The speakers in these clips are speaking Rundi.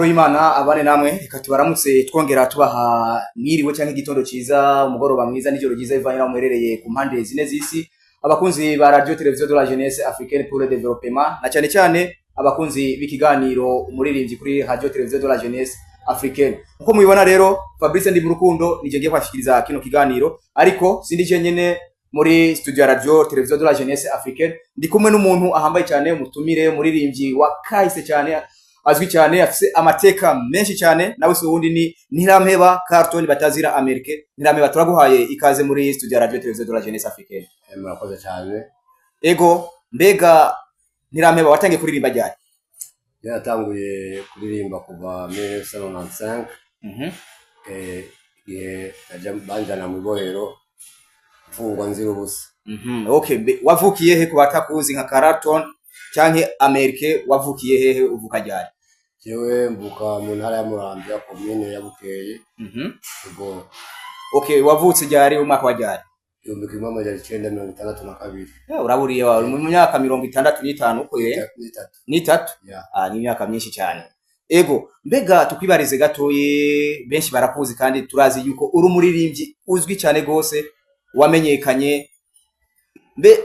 Imana abane namwe. Reka tubaramutse, twongera tubaha mwiriwe cyangwa igitondo ciza, umugoroba mwiza n'ijoro ryiza, bivanye n'aho muherereye ku mpande zine z'isi. Abakunzi ba Radio Television de la Jeunesse Africaine pour le Développement, na cyane cyane abakunzi b'ikiganiro Umuririmbyi kuri Radio Television de la Jeunesse Africaine. Nkuko mubibona rero, Fabrice ndi mu rukundo, nije ngiye kwashikiriza kino kiganiro, ariko sindi je nyene muri studio ya Radio Television de la Jeunesse Africaine. Ndi kumwe n'umuntu ahambaye cyane, umutumire, umuririmbyi wa kahise cyane, azwi cyane, afise amateka menshi cyane. Nawe si uwundi, ni Ntirampeba Carton batazira Amerike. Ntirampeba, turaguhaye ikaze muri studio ya Radio Television de la Jeunesse Africaine. Murakoze cyane. Ego, mbega Ntirampeba, watangiye kuririmba ryari? Yatanguye kuririmba kuva 1995, igihe naja banjana mu ibohero mfungwa nzira ubusa. Okay, wavukiye he ku batakuzi nka Carton canke Amerike? Wavukiye hehe, uvuka ryari? Jewe mvuka mu ntara ya Muramvya, komine ya Bukeye. Ubwo Okay, wavutse ryari, umwaka wa ryari? 1962. Uraburiye wawe mu myaka 65 uko ye? N'itatu. N'itatu. Ya. Ah, ni imyaka myinshi cyane. Ego, mbega tukwibarize gatoye, benshi barakuzi kandi turazi yuko uri umuririmbyi uzwi cyane gose, wamenyekanye. Mbe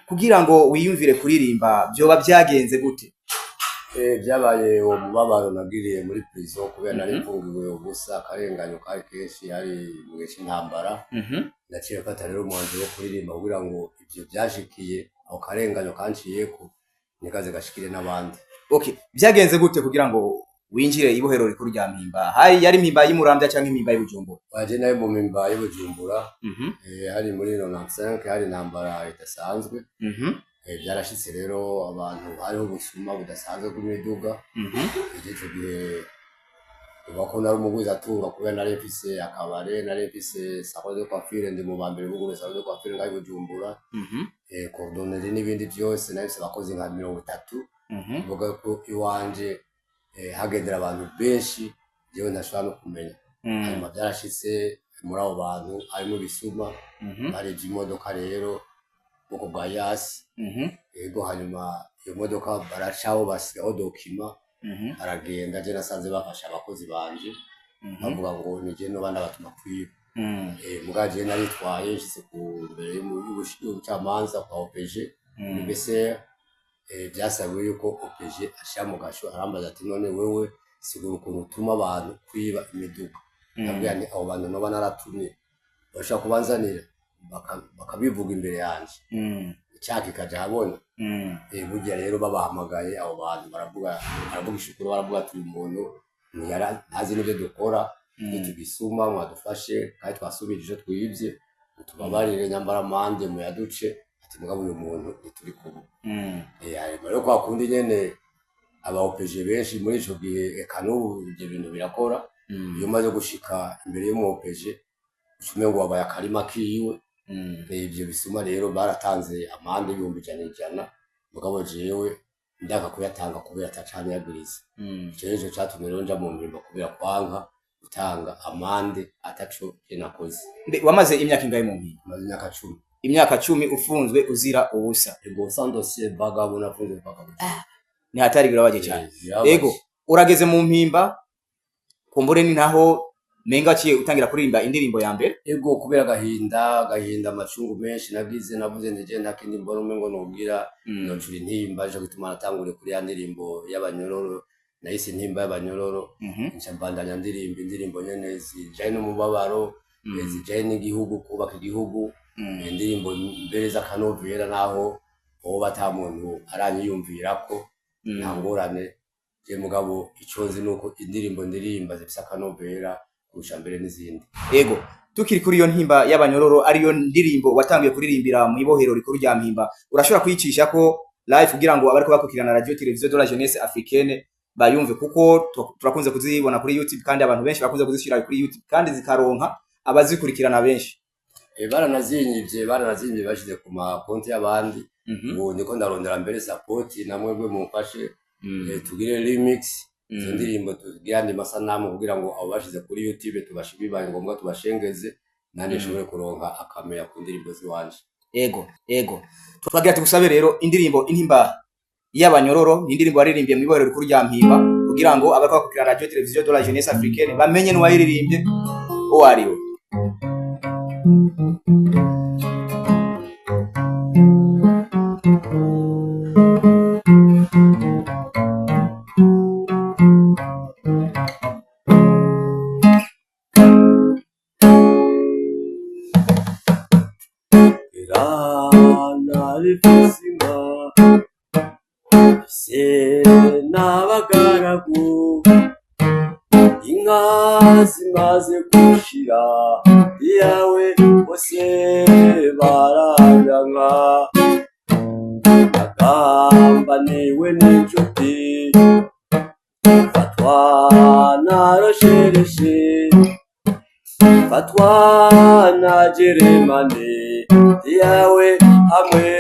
kugira ngo wiyumvire kuririmba byoba byagenze gute? Byabaye uwo mubabaro nagiriye muri prison, kubera nari mfungiwe ubusa, akarenganyo kari kenshi, hari mu gihe c'intambara. Naciye mfata rero umwanzuro wo kuririmba kugira ngo ivyo vyashikiye, ako karenganyo kanciyeko, ntikaze gashikire n'abandi. Okay, byagenze gute kugira ngo winjire ibohero rikuru rya Mpimba? Hari yari Mpimba y'Imuramvya canke Mpimba y'Ibujumbura? Waje nayo mu Mpimba y'Ibujumbura. Hari muri 95, hari intambara idasanzwe. Byarashitse rero abantu, hariho ubusuma budasanzwe bw'imiduga. Ico gihe uba ko nari umugwizatunga, kubera nari mfise akabare, nari mfise salon de coiffure, ndi mu ba mbere buguruye salon de coiffure ngaho i Bujumbura, cordonnerie n'ibindi byose. Nari mfise abakozi nka 30. Kuvuga ko iwanje hagendera abantu benshi jewe ntashobora no kumenya. Hanyuma byarashitse muri abo bantu harimo ibisuma, barebye imodoka rero bwoko bwa Hiace. Yego, hanyuma iyo modoka baracaho, basigaho document, baragenda. Je nasanze bafashe abakozi banje, bavuga ngo ni je noba ndabatuma kwiba. Muga je naritwaye, nshitse ku mbere y'ubucamanza kwa OPG, mbese byasabwe yuko OPG ashira mu gasho. Arambaza ati: "None wewe sigura ukuntu utuma abantu kwiba imiduga." Ndabwira nti: "Abo bantu noba naratumye bashobora kubanzanira bakabivuga imbere yanje, icyaha kikaja ahabona." Burya rero babahamagaye abo bantu, baravuga ishukuru, baravuga ati: "Uyu muntu ntazi n'ibyo dukora, tugisuma mwadufashe kandi twasubije ivyo twibye, tubabarire, nyambara amande muyaduce." Ati: "Mugabo uyu muntu ntituri kumwe." Hanyuma rero kwa kundi nyene aba OPG benshi muri ico gihe, eka n'ubu ivyo bintu birakora, iyo umaze gushika imbere y'umu OPG uca umengo wabaye akarima kiwe. Ivyo bisuma rero baratanze amande y'ibihumbi 100 100, mugabo jewe ndaka kuyatanga kubera atacanyagiriza. Ico nico catumye rero nja mu Mpimba, kubera kwanka gutanga amande ataco je nakoze. Mbe wamaze imyaka ingahe mu Mpimba? Maze imyaka 10. Imyaka 10 ufunzwe uzira ubusa? Ego, sans dossier, vagabond, nafunzwe vagabond. Ni hatari, birabaje cyane. Birababaje. Ego, urageze mu Mpimba, kumbure ni naho menga waciye utangira kuririmba indirimbo ya mbere? Ego, kubera agahinda, amacungu menshi nagize, navuze nti: "Je nta kindi mbona umengo nobwira, nocura intimba." Nico gituma natanguriye kuri ya ndirimbo y'abanyororo, nahise Intimba y'Abanyororo. Nca mbandanya ndirimba indirimbo nyene zijanye n'umubabaro, zijanye n'igihugu, kubaka igihugu. Indirimbo mbere z'akanovera, naho hoba ata muntu aranyiyumvirako, nta ngorane. Je mugabo ico nzi nuko indirimbo ndirimba zifise akanovera kurusha mbere n'izindi. Ego, tukiri kuri iyo Ntimba y'Abanyororo, ariyo ndirimbo watangiye kuririmbira mu ibohero rikuru rya Mpimba, urashobora kuyicisha ko live kugira ngo abariko bakurikirana Radio Television de la Jeunesse Africaine bayumve, kuko turakunze kuzibona kuri YouTube, kandi abantu benshi bakunze kuzishira kuri YouTube kandi zikaronka abazikurikirana benshi. Baranazinyivye, bashize ku makonti y'abandi. Ubu ndiko ndarondera mbere support, namwebwe mumfashe, tugire remix izo ndirimbo, tugire andi masanamu kugira ngo abo bashize kuri YouTube bibaye ngombwa tubashengeze, nanje nshobore kuronka akameya ku ndirimbo ziwanje. Ego, twagira tugusabe rero indirimbo Intimba y'Abanyororo, ni indirimbo waririmbye mu ibohero rikuru rya Mpimba, kugira ngo abariko bakurikirana Radio Television de la Jeunesse Africaine bamenye n'uwayiririmbye uwo ari we. Irana rifise inka, ifise n'abagaragu, inka zimaze gushira iyawe bose baranyanka, nagambaniwe n'inshuti, fatwa na roshereshe, fatwa na jeremane iyawe hamwe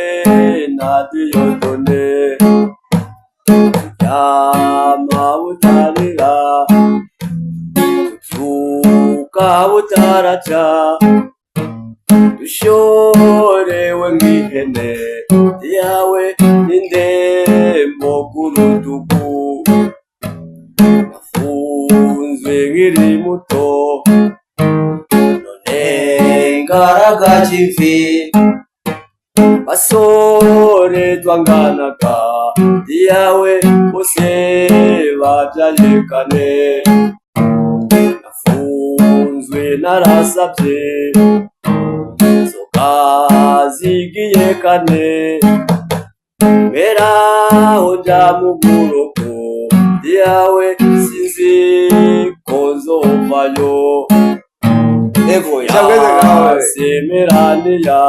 na diyodone, turyama butarira, tuvyuka butaraca, dushorewe nk'ihene iyawe n'indembo ku rutugu, nafunzwe nkiri muto none ngaragaje imvi, basore twanganaga iyawe bose bavyaye kane, nafunzwe narasavye, inzoga zigiye kane, meraho nja mu buroko iyawe sinzi ko nzovayo. Ego, ijambo ngawe. Semeraniya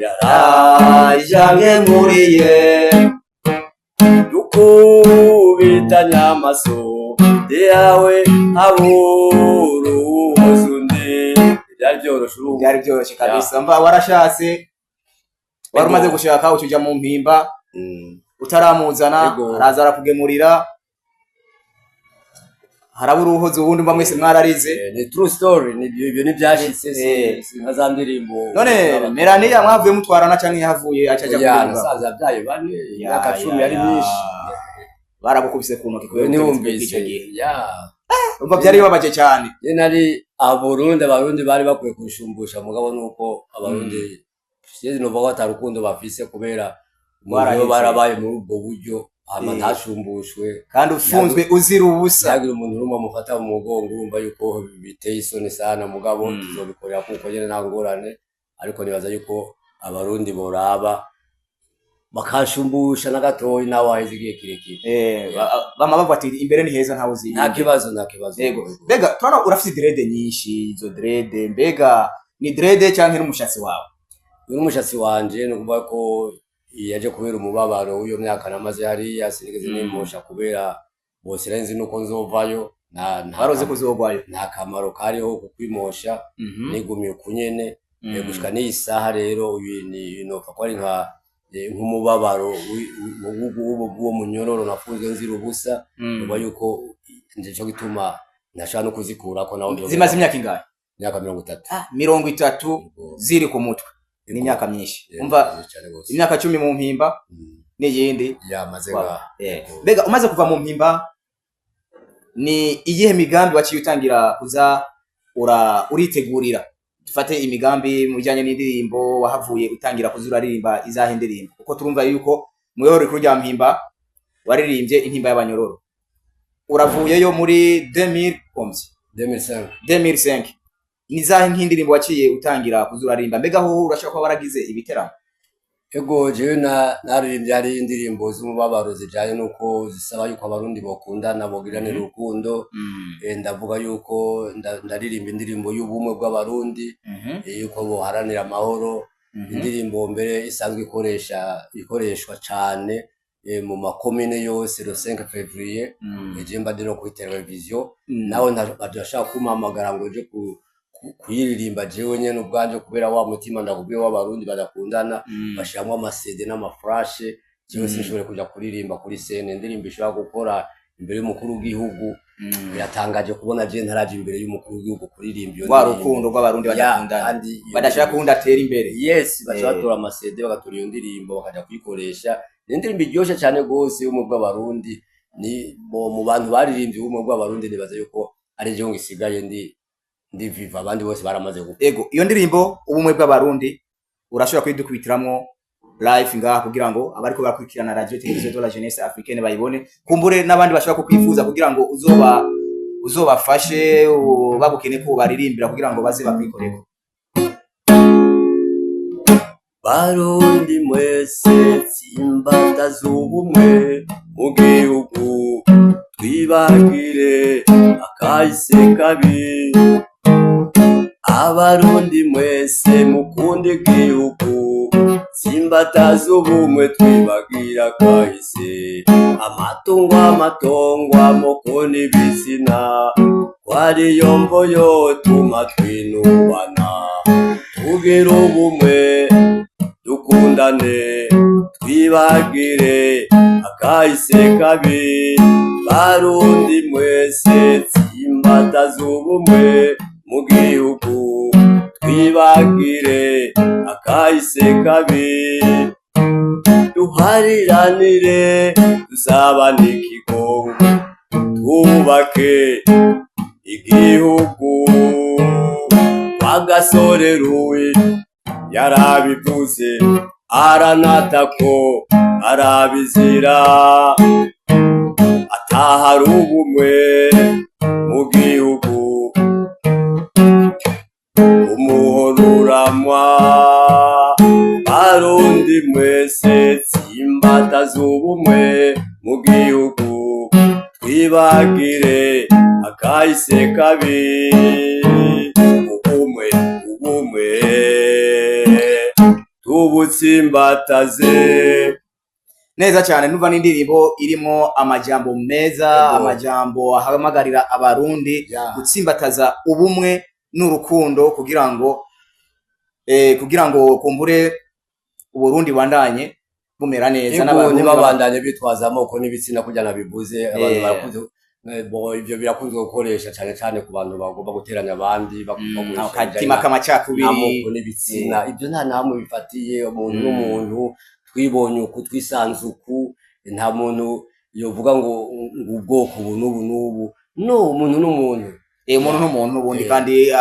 Yarajamye nkuriye. Dukubitanye amaso yawe abura uwoza undi, byari byoroshe urumva. Byari byoroshye kabisa. Mva warashatse, wari umaze gushaka, uca uja mu Mpimba utaramuzana. Ego. Araza arakugemurira, harabura uwuhoza uwundi, mba mwese mwararize. Ni true story, ni ibyo ntibyashitse, si nka za ndirimbo. None Melania mwavuye mutwarana canke yahavuye acaja Oya, kuvuga? Nasanze yabyaye bane, imyaka 10 yari myinshi. Baragukubise ku ntoki kubera ubutegetsi Ntiwumvise bw'ico gihe. Ya. Umva, byari bibabaje cyane. Je nari abarundi, abarundi bari bakwiye kunshumbusha, mugabo nuko abarundi sizi nova ko atarukundo bafise, kubera umuntu Waraheze. yo barabaye muri ubwo buryo hama ntashumbushwe. Kandi ufunzwe uzira ubusa. Ntihagire umuntu n'umwe amufata mu mugongo, urumva yuko biteye isoni sana, mugabo tuzobikorera kuko nyene nta ngorane, ariko nibaza yuko abarundi boraba bakanshumbusha na gatoyi, nawe waheze igihe kirekire. Bama bavuga ati imbere ni heza, ntawe uzi. Nta kibazo, nta kibazo. Yego, mbega turabona urafite dread nyinshi, izo dread mbega ni dread canke n'umushatsi wawe? Uyu n'umushatsi wanje, ni ukuvuga ko yaje kubera umubabaro w'iyo myaka namaze hariya, sinigeze nimosha kubera bose nari nzi nuko nzovayo. Waroze kuzogwayo. Nta kamaro kariho kukwimosha, nigumiye uku nyene. Gushika n'iyi saha rero, uyu ni nopfa ko ari nka nk'umubabaro w'uwo munyororo nafunzwe nzira ubusa. Nuba yuko nico gituma ntashobora no kuzikurako naho. Zimaze imyaka ingahe? Imyaka 30. 30 Yego. ziri ku mutwe, ni imyaka myinshi. Yego, Umva, cane gose. imyaka 10 mu Mpimba n'iyindi Yamaze Wow. ngaha. Mbega umaze kuva mu Mpimba, ni iyihe migambi waciye utangira kuza uritegurira? Dufate imigambi mu bijyanye n'indirimbo, wahavuye utangira kuza uraririmba izahe ndirimbo? Kuko turumva yuko mu ibohero rikuru rya Mpimba waririmbye Intimba y'Abanyororo, uravuyeyo muri 2000 combien? 2005. 2005. Ni zahe nk'indirimbo waciye utangira kuzuraririmba? Mbega hoho urashobora kuba waragize ibiteramo? Ego, jewe naririmbye, hari indirimbo z'umubabaro zijanye n'uko zisaba yuko Abarundi bokundana, bogiranira urukundo. Ndavuga yuko ndaririmba indirimbo y'ubumwe bw'Abarundi, yuko boharanira amahoro. Indirimbo mbere isanzwe ikoreshwa cane mu makomine yose le 5 février. Je mba ndi no kuri televiziyo, nawe badashaka kumpamagara ngo nje kuyiririmba jewe nyene ubwanje, kubera wa mutima ndakubwiye w'Abarundi badakundana, bashiramwo ama CD n'ama flash, jewe sinshobore kuja kuririmba kuri scène. Indirimbo ishobora gukora imbere y'umukuru w'igihugu, biratangaje kubona je ntaraja imbere y'umukuru w'igihugu kuririmba iyo Rwa ndirimbo. rukundo rw'Abarundi Ya, badakundana, kandi iyo badashaka kuwundi atera imbere. Yes, baca batora ama CD, bagatora iyo ndirimbo, bakaja kuyikoresha. Ni indirimbo iryoshe cane gose y'ubumwe bw'Abarundi. Ni mu bantu baririmbye ubumwe bw'Abarundi, nibaza yuko ari jewe ngisigaye ndi vivant, abandi bose baramaze gupfa. Ego, iyo ndirimbo Ubumwe bw'Abarundi urashobora kuyidukubitiramwo live ngaha, kugira ngo abariko barakurikirana Radio Television de la Jeunesse Africaine bayibone, kumbure n'abandi bashobora kukwifuza kugira ngo uzobafashe, bagukene ko baririmbira, kugira ngo baze bakwikoreko. Barundi mwese, tsimbataza ubumwe mu gihugu, twibagire akahise kabi. Abarundi mwese mukunda igihugu, tsimbataza ubumwe, twibagira akahise. Amatungo, amatongo, amoko n'ibitsina, kwariyo mvo yotuma twinubana. Tugire ubumwe, dukundane, twibagire akahise kabi. Barundi mwese, tsimbataza ubumwe mu gihugu, twibagire akahise kabi. Duhariranire, dusabane ikigongo, twubake igihugu. Rwagasore Louis yarabivuze, aranatako arabizira, atahari ubumwe mu gihugu, umuhoro uramwa. Barundi mwese, tsimbataza ubumwe mu gihugu, twibagire akahise kabi. Ubumwe, ubumwe tubutsimbataze. Neza cyane, numva n'indirimbo irimo amajambo meza, amajambo ahamagarira Abarundi gutsimbataza ubumwe n'urukundo, kugira ngo kumbure Uburundi bandanye bumera neza. Ego, n'Abarundi ntibabandanye bitwaza amoko n'ibitsina kurya nabivuze. Abantu barakunze, bo ivyo birakunze gukoresha cane cane ku bantu bagomba guteranya abandi, bakoresha akatima ibijanye k'amacakubiri n'amoko n'ibitsina. Ibyo nta namwe bifatiye. Umuntu n'umuntu, twibonye uku, twisanze uku, nta muntu yovuga ngo ubwoko ubu n'ubu n'ubu. No, umuntu n'umuntu. Umuntu n'umuntu ubundi. Eh. Kandi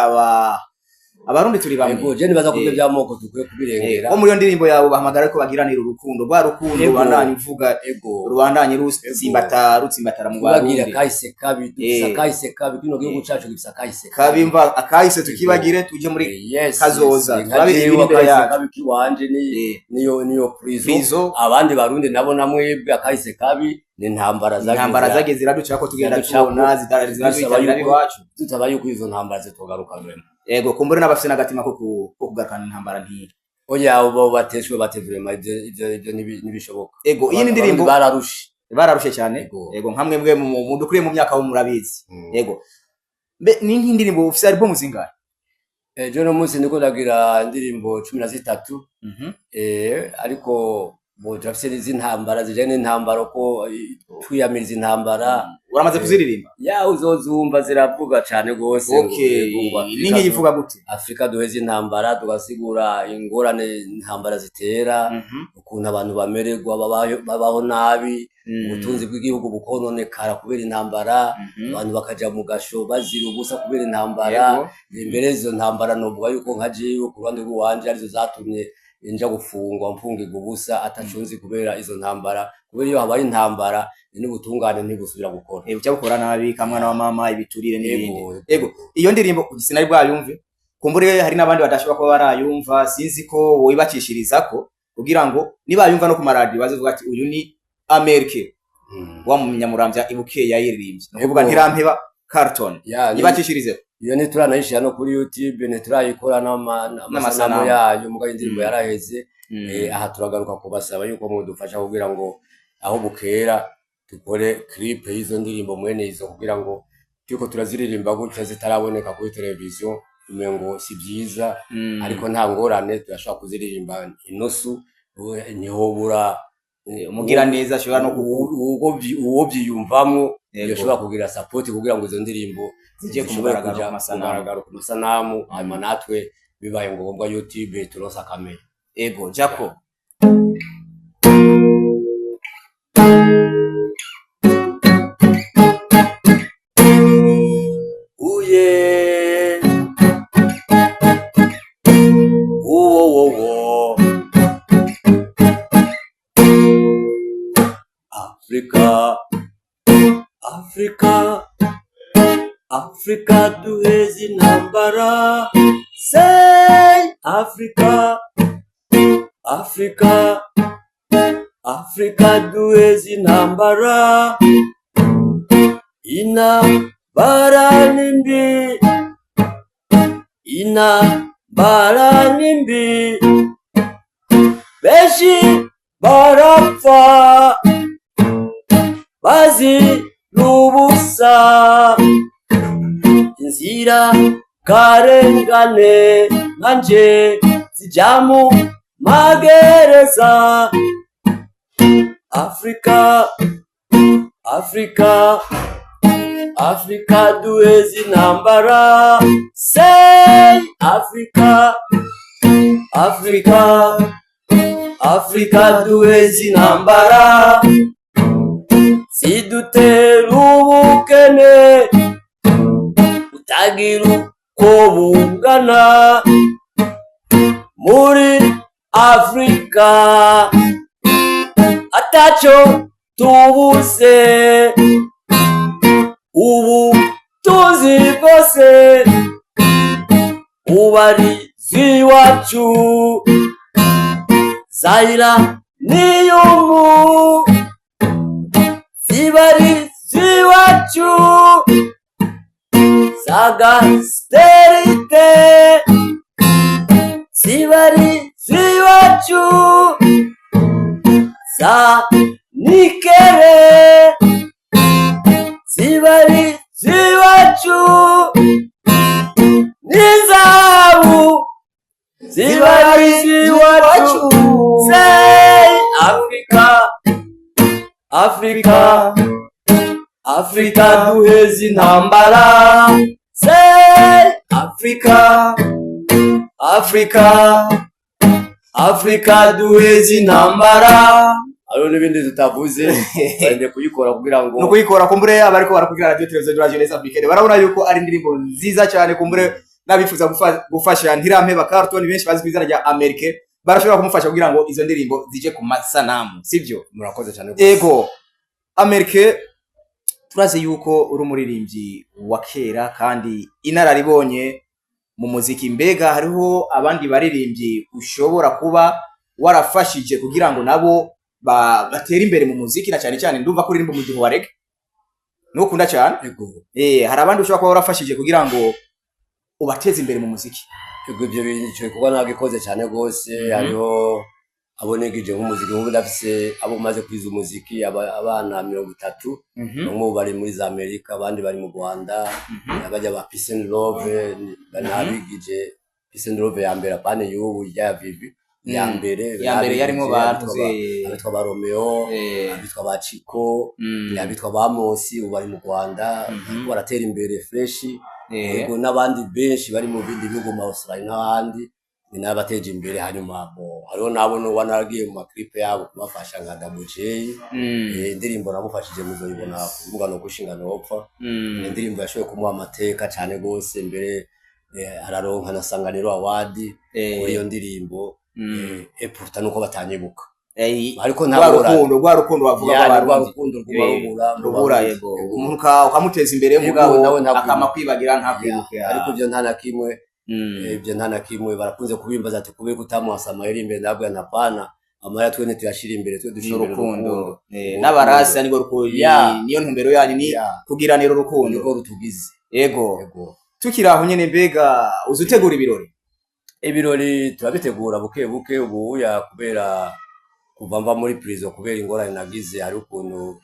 Abarundi turi bamwe. Ego, je nibaza ko ivyo vy'amoko dukwiye kubirengera. Nko muri iyo ndirimbo yawe bahamagara ko bagiranira urukundo, rwa rukundo rubandanye uvuga, rubandanye rutsimbatara mu Tubagira Barundi. Kahise kabi dufise, akahise kabi, kino gihugu cacu gifise akahise kabi. Mva akahise tukibagire, tuje muri kazoza. Nka Turabe jewe ibiri imbere akahise yacu. kabi kiwanje ni niyo prison. Prison. Abandi Barundi nabo namwebwe akahise kabi ni intambara zagiye Intambara zagiye ziraducako, tugenda ziraducako. tubona Dusaba ziraduhitanira yuko iwacu. Tutaba yuko izo ntambara zitogaruka vraiment. Yego, kumbure n'abafise n'agatima ko kugarukana intambara ntiyi. Oya, abo bateshwe bate vraiment, ivyo ntibishoboka. Ego, iyi ni indirimbo Abarundi bararushe. Bararushe cyane. Ego. Ego, nka mwebwe mudukuriye mu myaka ho murabizi. Ego, mbe ni nk'indirimbo ufise album zingahe? Ejo no munsi ndiko ndagira indirimbo 13. Ariko bo turafise n'iz'intambara, zijanye n'intambara, ko twiyamiriza intambara. Uramaze kuziririmba? Ya, uzozumva ziravuga cane gose ngo Okay. ngo Ni Afrika nk'iyivuga gute? Afrika duheze intambara, tugasigura ingorane intambara zitera, ukuntu abantu bamererwa, babaho nabi, ubutunzi bw'igihugu bukononekara kubera intambara, abantu bakaja mu gasho bazira ubusa kubera intambara. Imbere izo ntambara novuga yuko nka jewe ku ruhande rw'iwanje arizo zatumye nja gufungwa, mfungirwa ubusa ataco nzi, kubera izo ntambara, kubera iyo habaye intambara n'ubutungane ntibusubira gukora. Uca bukora nabi, kamwana wa mama, ibiturire n'ibindi. Ego. Ego, iyo ndirimbo sinari bwayumve. Kumbure hari n'abandi badashobora kuba barayumva, sinzi ko woyibacishiriza ko kugira ngo nibayumva no ku maradiyo bazovuga ati uyu ni Amerike wa Munyamuramvya ibukeye yayiririmbye, ni ukuvuga Ego. Ntirampeba Carlton. Ya, Ibacishirizeho. Iyo ntituranayishira no kuri YouTube, ntiturayikora n'amasanamu N'amasanamu. yayo, mugabo indirimbo yaraheze. Aha turagaruka kubasaba yuko mudufasha kugira ngo aho bukera dukore clip y'izo ndirimbo mwene izo, kugira ngo turiko turaziririmba gutya zitaraboneka kuri televiziyo umengo si byiza. Ariko nta ngorane, turashobora kuziririmba inusu, ntihobura Umugira neza ashobora no uwo byiyumvamwo Yego. yoshobora kugira support kugira ngo izo ndirimbo Zije ku zishobore mugaragaro kuja ku masanamu. Mugaragaro ku masanamu, hanyuma natwe bibaye ngombwa YouTube turonse akamenya. Ego, jako. Uye, uwo Afrika, Afrika, Afrika duheze intambara. Say Afrika, Afrika, Afrika duheze intambara. Intambara ni mbi, intambara ni mbi, benshi barapfa bazira ubusa, inzira karengane nkanje zijya mu magereza. Afrika, Afrika, Afrika duheze intambara. Say Afrika, Afrika, Afrika duheze intambara. Zidutera ubukene butagira uko bungana muri Afrika, ataco tubuze, ubu tuzi bwose ubarizi iwacu zayira niyumu zibarizi iwacu zagasterite zibarizi iwacu za nikere zibarizi iwacu n'izahabu zibarizi iwacu. Say Afrika, Afrika, Afrika duheze intambara. Say Afrika, Afrika, Afrika duheze intambara. Hariho n'ibindi tutavuze, barinde kuyikora kugira ngo No kuyikora. Kumbure abariko barakurikira radio televiziyo de la jeunesse africaine barabona yuko ari indirimbo nziza cyane. Kumbure n'abifuza gufasha Ntirampeba Carlton, benshi bazi ku izina rya Amerike, barashobora kumufasha kugira ngo izo ndirimbo zije ku masanamu, sibyo? Murakoze cyane rwose. Ego, Amerike, turazi yuko uri umuririmbyi wa kera kandi inararibonye mu muziki. Mbega hariho abandi baririmbyi ushobora kuba warafashije kugira ngo nabo batere imbere mu muziki? Na cyane cyane ndumva ko uririmba umudiho wa reggae, nukunda cyane. Ego. Hari abandi ushobora kuba warafashije kugira ngo ubateze imbere mu muziki? Ego, ibyo bintu, ico gikorwa nagikoze cyane rwose. Hariho abo nigije nk'umuziki, nk'ubu ndafise abo maze kwiza umuziki, abana 30. Bamwe ubu bari muri za Amerika, abandi bari mu Rwanda. Abajya ba Peace and Love nabigije Peace and Love ya mbere, apane y'ubu ya Vivi ya mbere. Ya mbere yarimo Nabigije bantuze abitwa ba Romeo, abitwa ba Chico, abitwa ba Mosi ubu bari mu Rwanda, bariko baratera imbere fresh. Yego, n'abandi benshi bari mu bindi bihugu, mu Australia n'ahandi, ni n'abateje imbere. Hanyuma bo hariho nabo noba naragiye mu ma clip yabo kubafasha, nka Double J. Indirimbo namufashije muzoyibona ku rubuga no gushinga nopfa. Ni indirimbo yashoboye kumuha amateka cyane rwose, mbere araronka na Sanganiro Award kuri iyo ndirimbo. Et pourtant nuko batanyibuka, ariko rwa nta ngorane. Rukundo, rwa rukundo bavuga Ya, ni rwa rw'Abarundi. rukundo rwuma rubura mu rubura. Barundi. Yego. Yego. Umuntu ukamuteza imbere, Yego, mugabo nawe ntakwibuke. akama kwibagira, ntakwibuke. Ariko ibyo nta na kimwe. Ibyo nta na kimwe. Barakunze kubimbaza ati kubera utamuhasa amahera imbere, ndabwira nti apana, amahera twe ntituyashira imbere, twe dushira imbere n'urukundo. Urukundo. N'abarasi nirwo rukundo. Niyo ntumbero yanyu ni kugiranira urukundo. Nirwo rutugize. Ego. Ego. Tukiri aho nyene, mbega uzi utegura ibirori? Ibirori turabitegura buke buke ubuya, kubera kuva mva muri prison, kubera ingorane nagize, hari ukuntu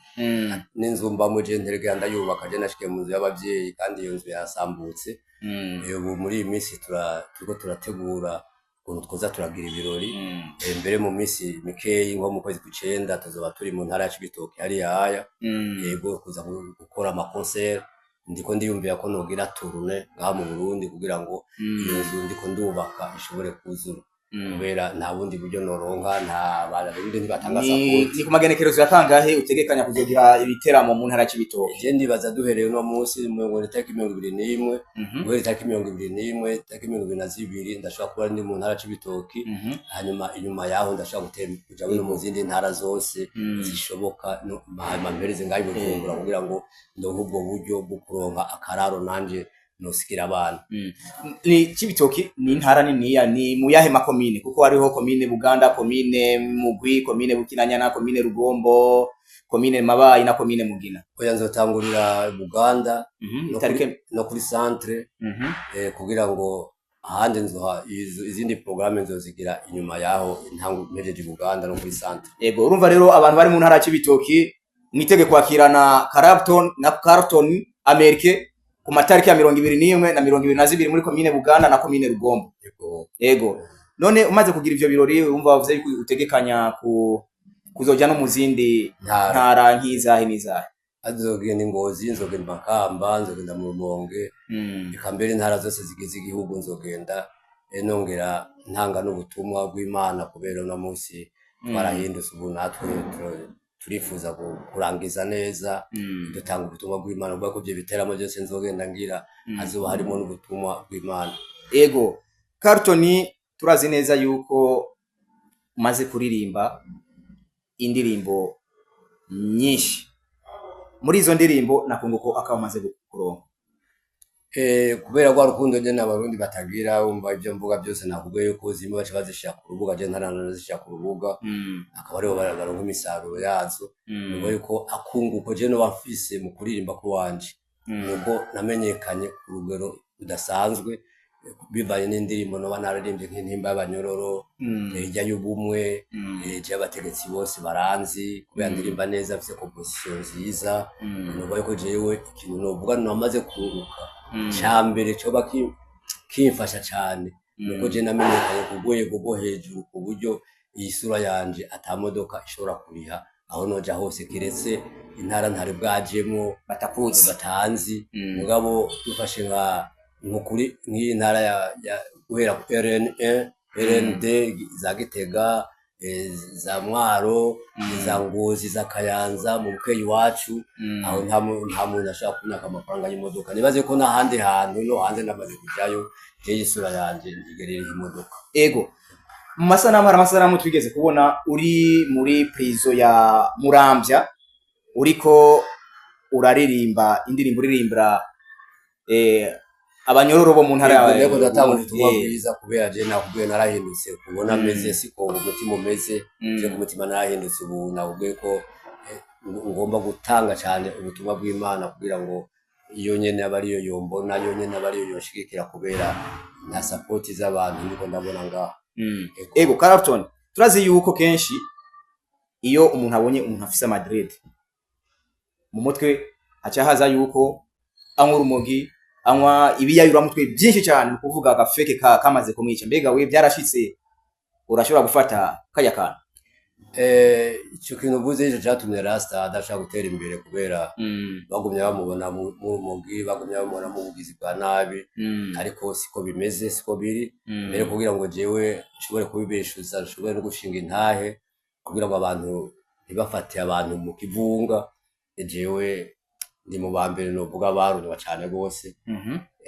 n'inzu mbamo je nteregera ndayubaka. Je nashikiye mu nzu y'abavyeyi kandi iyo nzu yasambutse. Ubu muri iyi minsi turiko turategura ukuntu twoza turagira ibirori. Mbere mu minsi mikeyi, nko mu kwezi kw'icenda, tuzoba turi mu ntara ya Cibitoke hariya haya. Yego, kuza gukora ama concert. Ndiko ndiyumvira ko nogira tournée ngaha mu Burundi kugira ngo iyo nzu ndiko ndubaka ishobore kuzura, kubera nta bundi buryo noronka, nta Barundi ntibatanga support. Ni ku magenekerezo ya kangahe utegekanya kuzogira ibiteramo mu ntara ya Cibitoke? Je ndibaza duhereye uno munsi mirongo itariki 21, guhera itariki 21, itariki 22 ndashobora kuba ndi mu ntara ya Cibitoki. Hanyuma inyuma yaho ndashobora kuja no mu zindi ntara zose zishoboka, hanyuma mpereze ngaho i Bujumbura kugira ngo ndonke ubwo buryo bwo kuronka akararo nanje nosigira abana. Ni Cibitoki ni intara niniya, ni mu yahe makomine? Kuko hariho komine Buganda, komine Mugwi, komine Bukinanyana, komine Rugombo, komine Mabayi na komine Mugina. Oya, nzotangurira Buganda Itariki no kuri centre, kugira ngo ahandi nzoha izindi programme nzozigira inyuma yaho intango mpejeje Buganda no kuri centre. Yego, urumva rero abantu bari mu ntara ya Cibitoki mwitege kwakirana Clapton na Carlton Amerike ku matariki ya 21 na 22 muri komine Buganda na komine Rugombo. Yego. Yego. None umaze kugira ivyo birori, urumva wavuze yuko utegekanya ku kuzoja no mu zindi ntara. Ntara nk'izahe n'izahe? Nzogenda i Ngozi, nzogenda Makamba, nzogenda mu Rumonge, eka mbere intara zose zigize igihugu nzogenda, nongera ntanga n'ubutumwa bw'Imana, kubera uno munsi twarahindutse, ubu natwe turifuza kurangiza neza dutanga ubutumwa bw'Imana, kubera ko ivyo biteramo byose nzogenda ngira hazoba harimo n'ubutumwa bw'Imana. Ego, Carlton, turazi neza yuko umaze kuririmba indirimbo nyinshi. Muri izo ndirimbo nakunguko akaba umaze kuronka? Kubera rwa rukundo nyene Abarundi batagira, wumva ivyo mvuga byose nakubwiye yuko zimwe baca bazishira ku rubuga, je ntaranazishira ku rubuga, akaba aribo baronka imisaruro yazo. Nuko yuko akunguko je noba mfise mu kuririmba kw'iwanje nuko namenyekanye ku rugero rudasanzwe, bivanye n'indirimbo noba nararimbye nk'Intimba y'Abanyororo, Hirya y'Ubumwe. Je abategetsi bose baranzi kubera ndirimba neza, mfise composition nziza. Nuvuga yuko jewe ikintu novuga namaze kunguka ca mbere coba kimfasha cane nuko je namenyekanye ku rwego rwo hejuru, ku buryo iyi sura yanje ata modoka ishobora kuriha aho noja hose, kiretse intara ntari bwajemwo batakuzi. Batanzi. Mugabo dufashe nko kuri nk'iyi ntara ya guhera ku RN1, RND, za Gitega, za Mwaro, za Ngozi, za Kayanza, mu Bukeye iwacu, aho nta muntu ashobora kunyaka amafaranga y'imodoka. Nibaze ko n'ahandi hantu no hanze namaze kujayo, jewe isura yanje ntigerera imodoka. Ego, mu masanamu, hari amasanamu twigeze kubona uri muri prison ya Muramvya uriko uraririmba indirimbo, uririmbira abanyororo bo mu ntara ya Ndiko ndatanga ubutumwa bwiza, kubera je nakubwiye narahindutse, kubona meze siko umutima umeze. Je ku mutima narahindutse, ubu nakubwiye ko ngomba gutanga cyane ubutumwa bw'Imana kugira ngo iyo nyene aba ariyo yombona, iyo nyene aba ariyo yonshigikira, kubera nta support z'abantu ndiko ndabona ngaha. Ego. Ego, Carlton, turazi yuko kenshi iyo umuntu abonye umuntu afise ama dread mu mutwe haca haza yuko anywa urumogi, anywa ibiyayuramutwe byinshi cyane, ni ukuvuga agafeke kamaze kumwica. Mbega we byarashitse urashobora gufata kaya kantu? Ico kintu uvuze ico catumye Rasta adashaka gutera imbere, kubera bagumye bamubona mu rumogi, bagumye bamubona mu bugizi bwa nabi, ariko siko bimeze, siko biri. Mbere kugira ngo jewe nshobore kubibeshuza, nshobore no gushinga intahe kugira ngo abantu ntibafate abantu mu kivunga, jewe ndi mu ba mbere novuga barunwa cane gose,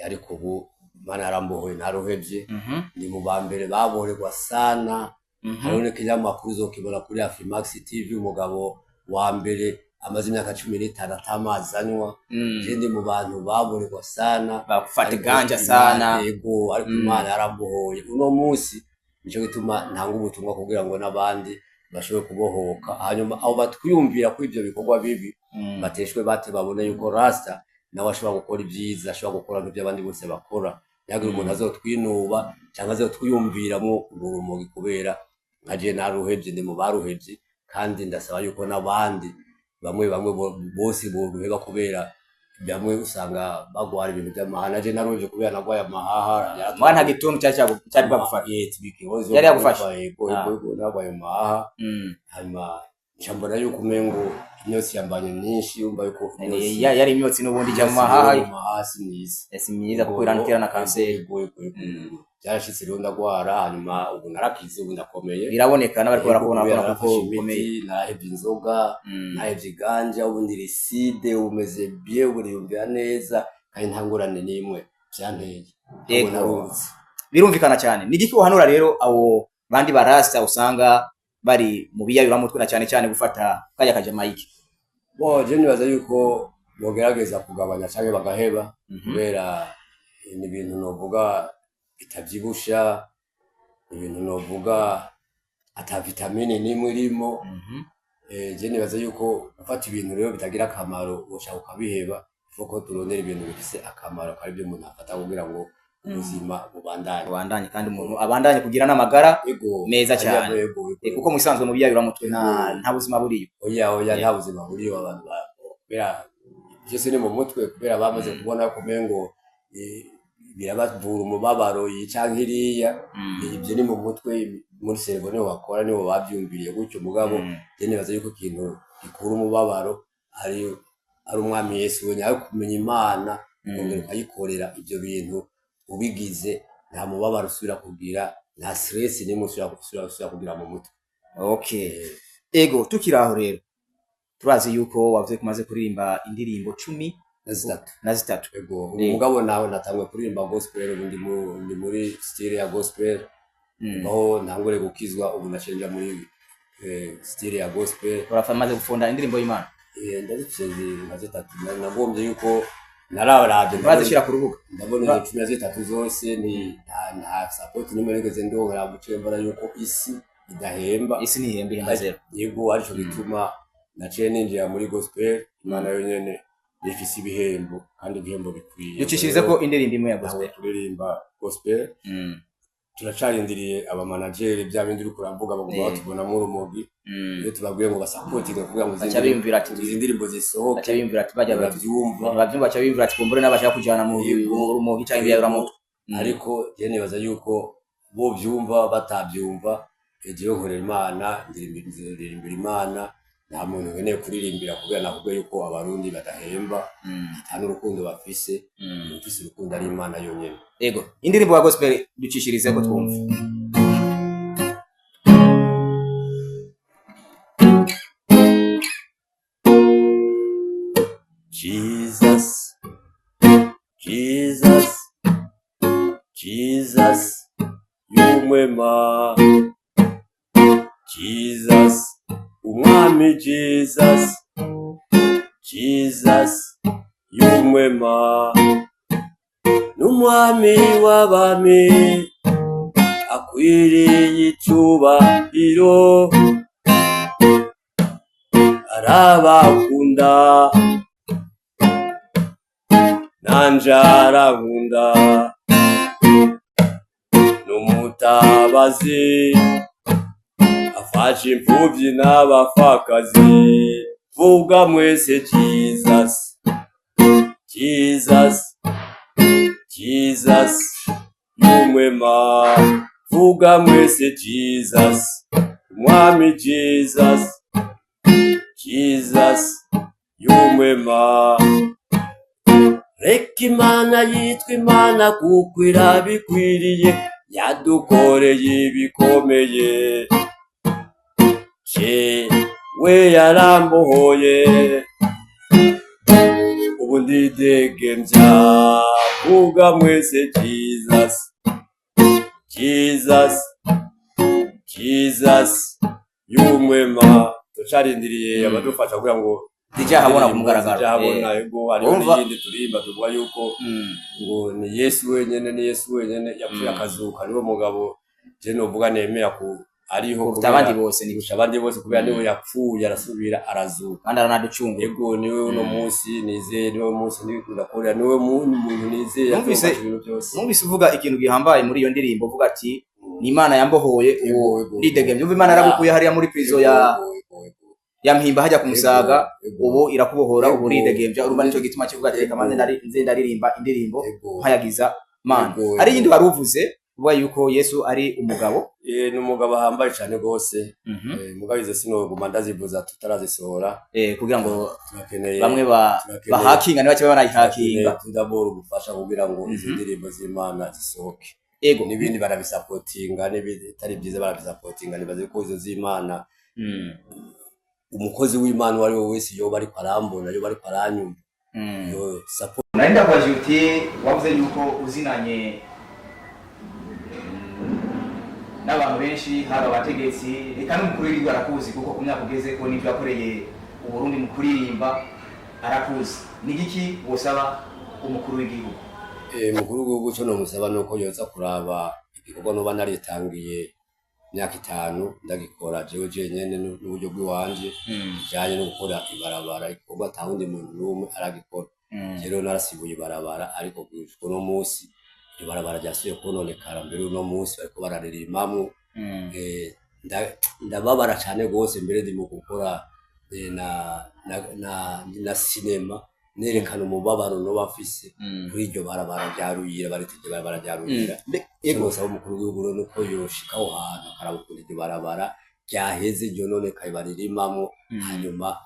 ariko ubu Imana yarambohoye, ntaruhevye. Ndi mu ba mbere baborerwa sana. Hariho n'ikinyamakuru uzokibona kuri Afrimax TV, umugabo wa mbere. Amaze imyaka 15 atamazi anywa. Je ndi mu bantu baburirwa sana. Bafata Ariko iganja Imana- sana. Yego, ariko Imana yaramubohoye uno munsi. Nico gituma ntanga ubutumwa kugira ngo n'abandi bashobore kubohoka, hanyuma abo batwiyumvira ko ivyo bikorwa bibi bateshwe bate, babone yuko rasta nawe ashobora gukora ibyiza, ashobora gukora nk'ibyo abandi bose bakora. Ntihagire umuntu azotwinuba cyangwa azotwiyumviramwo urumogi, kubera nka je naruhevye, ndi mu baruhevye, kandi ndasaba yuko n'abandi bamwe bamwe bose boruheba, kubera bamwe usanga bagwara ibintu by'amahaha. Naje naruhevye kubera nagwaye amahaha. Mwana, nta gituntu cyari bwagufata? Ikibazo. Yari yagufashe? Yego. Yego, nagwaye amahaha. Hanyuma nca mbona yuko umengo imyotsi yambanye myinshi, yumva yuko imyotsi Yari imyotsi n'ubundi ijya mu mahaha. Mu mahaha si myiza. Si myiza kuko irantera na kanseri. Yego. Byarashitse rero ndagwara, hanyuma ubu narakize, ubu ndakomeye. Biraboneka n'abariko barakubona Kubera bakubona kuko narafashe ukomeye. imiti, narahevye inzoga, nahevye iganja, ubu ndi lucide, ubu meze bien, ubu niyumvira neza kandi nta ngorane n'imwe vyanteye. Ubu narungutse. Birumvikana cyane. Ni igiki uhanura rero abo bandi barasta usanga bari mu biyayuramutwe, na cyane cyane gufata kajya kajamayike? Bo, je nibaza yuko bogerageza kugabanya canke bagaheba, kubera ni ibintu novuga bitavyibusha, ibintu novuga ata vitamine n'imwe irimo. Je nibaza yuko gufata ibintu rero bitagira akamaro woshaka ukabiheba, kuko turondera ibintu bifise akamaro, akaba arivyo umuntu afata kugira ngo ubuzima bubandanye. Abandanye, kandi umuntu abandanye kugira n'amagara meza cyane. Yego. Kuko mu bisanzwe mu biyayuramutwe nta buzima buriyo. Oya, nta buzima buriyo. Abantu kubera byose ni mu mutwe, kubera bamaze kubona ko umengo birabavura umubabaro iyi canke iriya. Ibyo ni mu mutwe, muri cerveau niho bakora, niho bavyumviriye gutyo. Mugabo je nibaza yuko ikintu gikura umubabaro ari umwami Yesu wenyine, ari kumenya Imana, ukongera ukayikorera. Ibyo bintu ubigize, nta mubabaro usubira kugira, nta stress nimwe usubira kugira mu mutwe. Okay, ego. Tukiri aho rero, turazi yuko wavuze ko umaze kuririmba indirimbo 13. Na 3. Ego. Ubu mugabo nawe natanguye kuririmba gospel, ubu ndi muri style ya gospel. Aho ntangure gukizwa, ubu naciye nja muri style ya gospel. Uramaze gufunda indirimbo y'Imana? Ndazifise nka zitatu. Nagombye yuko nararavye Urazishyira ku rubuga? Ndabona izo 13 zose ni nta support nimwe nigeze ndonka. Guciye mbona yuko isi idahemba. Isi ntihemba, ihemba zero. Yego, arico gituma naciye ninjira muri gospel. Imana yonyene ifise ibihembo, kandi ibihembo bikwiye. Ducishirize ko indirimbo imwe ya Gospel, gospel. Kuririmba gospel. Turacarindiriye abamanageri, bya bindi uriko uravuga, baguma batubonamo urumogi. Iyo tubabwiye ngo basapotinge kugira ngo Baca biyumvira ati izi ndirimbo zisohoke, baca biyumvira ati bajya bavyumva. Bavyumva, baca biyumvira ati kumbure n'abashaka kujana mu Yego. mu rumogi canke ibiyayuramutwe. Ariko je nibaza yuko bo vyumva batavyumva, jewe nkorera Imana, ndirimbira Imana. Nta muntu nkeneye kuririmbira, kubera nakubwiye yuko Abarundi badahemba, nta n'urukundo bafise. Ufise urukundo ari Imana yonyene. Ego, indirimbo ya gospel ducishirize ko twumve. Jesus, Jesus, Jesus, y'umwema. Jesus, umwami Jesus, Jesus, y'umwema. N'umwami w'abami, akwiriye icubahiro, arabakunda, nanje arankunda, n'umutabazi, afasha imfuvyi n'abapfakazi. Vuga mwese: Jesus, Jesus, Jesus, y'umwema. Vuga mwese: Jesus, umwami Jesus, Jesus, y'umwema. Reka Imana yitwa Imana, kuko irabikwiriye, yadukoreye ibikomeye. Jewe yarambohoye, ubu ndidegemvya. Vuga mwese: Jesus, Jesus, Jesus, y'umwema. Turacarindiriye abadufasha kugira ngo Zija habona ku mugaragaro. Zija habona, ego. Hariho Urumva? n'iyindi turirimba tuvuga yuko ngo ni Yesu wenyene, ni Yesu wenyene yapfuye akazuka, niwe mugabo je novuga nemera ku ariho Kuruta abandi bose ni kurusha abandi bose, kubera niwe yapfuye arasubira arazuka. Kandi aranaducungura. Ego, niwe uno munsi nizeye, niwe munsi ndakorera, niwe muntu nizeye azofasha ibintu byose. Numvise uvuga ikintu gihambaye muri iyo ndirimbo, uvuga ati ni Imana yambohoye, ubu Ego, ego. ndidegemvya. Umva, Imana yaragukuye hariya muri prison ya Ego, ego, ego. ya Mpimba hajya ku Musaga, Ego. ubu irakubohora, ubu uridegemvya. Urumva nico gituma kivuga ati reka maze nze ndaririmba indirimbo mpayagiza Mana. Ego, Hari ego. iyindi wari uvuze uvuga yuko Yesu ari umugabo. Ni umugabo ahambaye cyane rwose. Mugabo izo sinoguma ndazivuza tutarazisohora. Kugira ngo Turakeneye bamwe bahakinga niba kiba banayihakinga. Tudabora ubufasha kugira ngo izo ndirimbo z'Imana zisohoke. N'ibindi barabisapotinga, n'ibitari byiza barabisapotinga. Nibaze ko izo z'Imana, umukozi w'Imana uwo ari we wese yoba ariko arambona, yoba ariko aranyumva, yo support. Nari ndakubajije uti wavuze yuko uzinanye n'abantu benshi, haba abategetsi, reka n'umukuru w'igihugu arakuzi, kuko ku myaka ugeze ko n'ibyo yakoreye Uburundi mu kuririmba arakuzi. Ni igiki wosaba umukuru w'igihugu? Mukuru w'igihugu, cyo nomusaba nuko yoza kuraba igikorwa noba naritangiye imyaka 5 ndagikora jewe jenyene n'uburyo bw'iwanje, bijanye no gukora ibarabara, igikorwa ata wundi muntu n'umwe aragikora. Rero narasibuye ibarabara, ariko gushika uno munsi iryo barabara ryasubiye kononekara. Mbere uno munsi bariko bararirimamwo. Ndababara cane gose. Mbere ndimo gukora na sinema nerekana umubabaro noba mfise kuri iryo barabara rya Ruyira, barita iryo barabara rya Ruyira. Icyo nosaba umukuru w'igihugu rero nuko yoshika aho hantu akaraba ukuntu iryo barabara ryaheze ryononekaye baririmamwo, hanyuma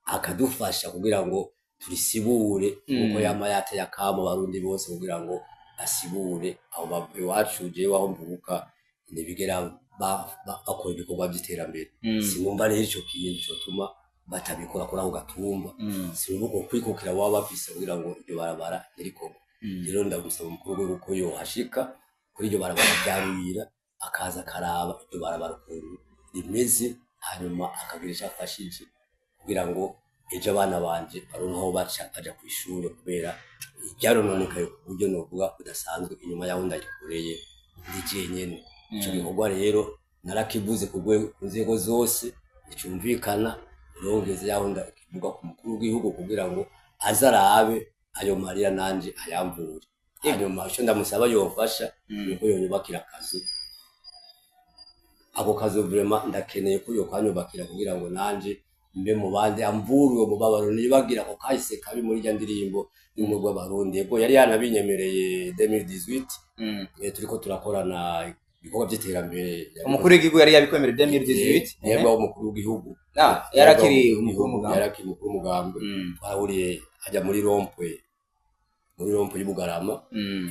akadufasha kugira ngo turisibure, nkuko yama yateye akamo Abarundi bose kugira ngo basibure aho iwacu. Jewe aho mvuka ntibigera bakora ibikorwa vy'iterambere. Sinumva rero ico kintu cotuma batabikora kuri ako gatumba. Sinumva uko kwikukira baba bafise kugira ngo iryo barabara ntirikorwe. Rero ndagusaba umukuru w'igihugu ko yohashika kuri iryo barabara rya Ruyira, akaza akaraba iryo barabara ukuntu rimeze, hanyuma akagira ico afashije kugira ngo ejo abana banje baronke aho baca baja kw'ishure, kubera ryarononekaye ku buryo novuga budasanzwe inyuma yaho ndayikoreye ndi jenyene. Ico gikorwa rero narakivuze ku nzego zose, nticumvikana. Urongeze yaho ndakivuga ku mukuru w'igihugu kugira ngo aze arabe ayo marira nanje ayamvure. Hanyuma ico ndamusaba yofasha nuko yonyubakira akazu. Ako kazu vraiment ndakeneye ko yokanyubakira kugira ngo nanje mbe mu bandi, amvure uwo mubabaro, nibagira ako kahise kabi muri rya ndirimbo y'ubumwe bw'Abarundi. Ego, yari yanabinyemereye 2018, turiko turakorana ibikorwa vy'iterambere. Umukuru w'igihugu yari yabikwemereye 2018? Yego, umukuru w'igihugu. Ah, yarakiri umukuru w'umugambi. Yarakiri umukuru w'umugambi. Twarahuriye hajya muri rond-point, muri rond-point y'Ubugarama.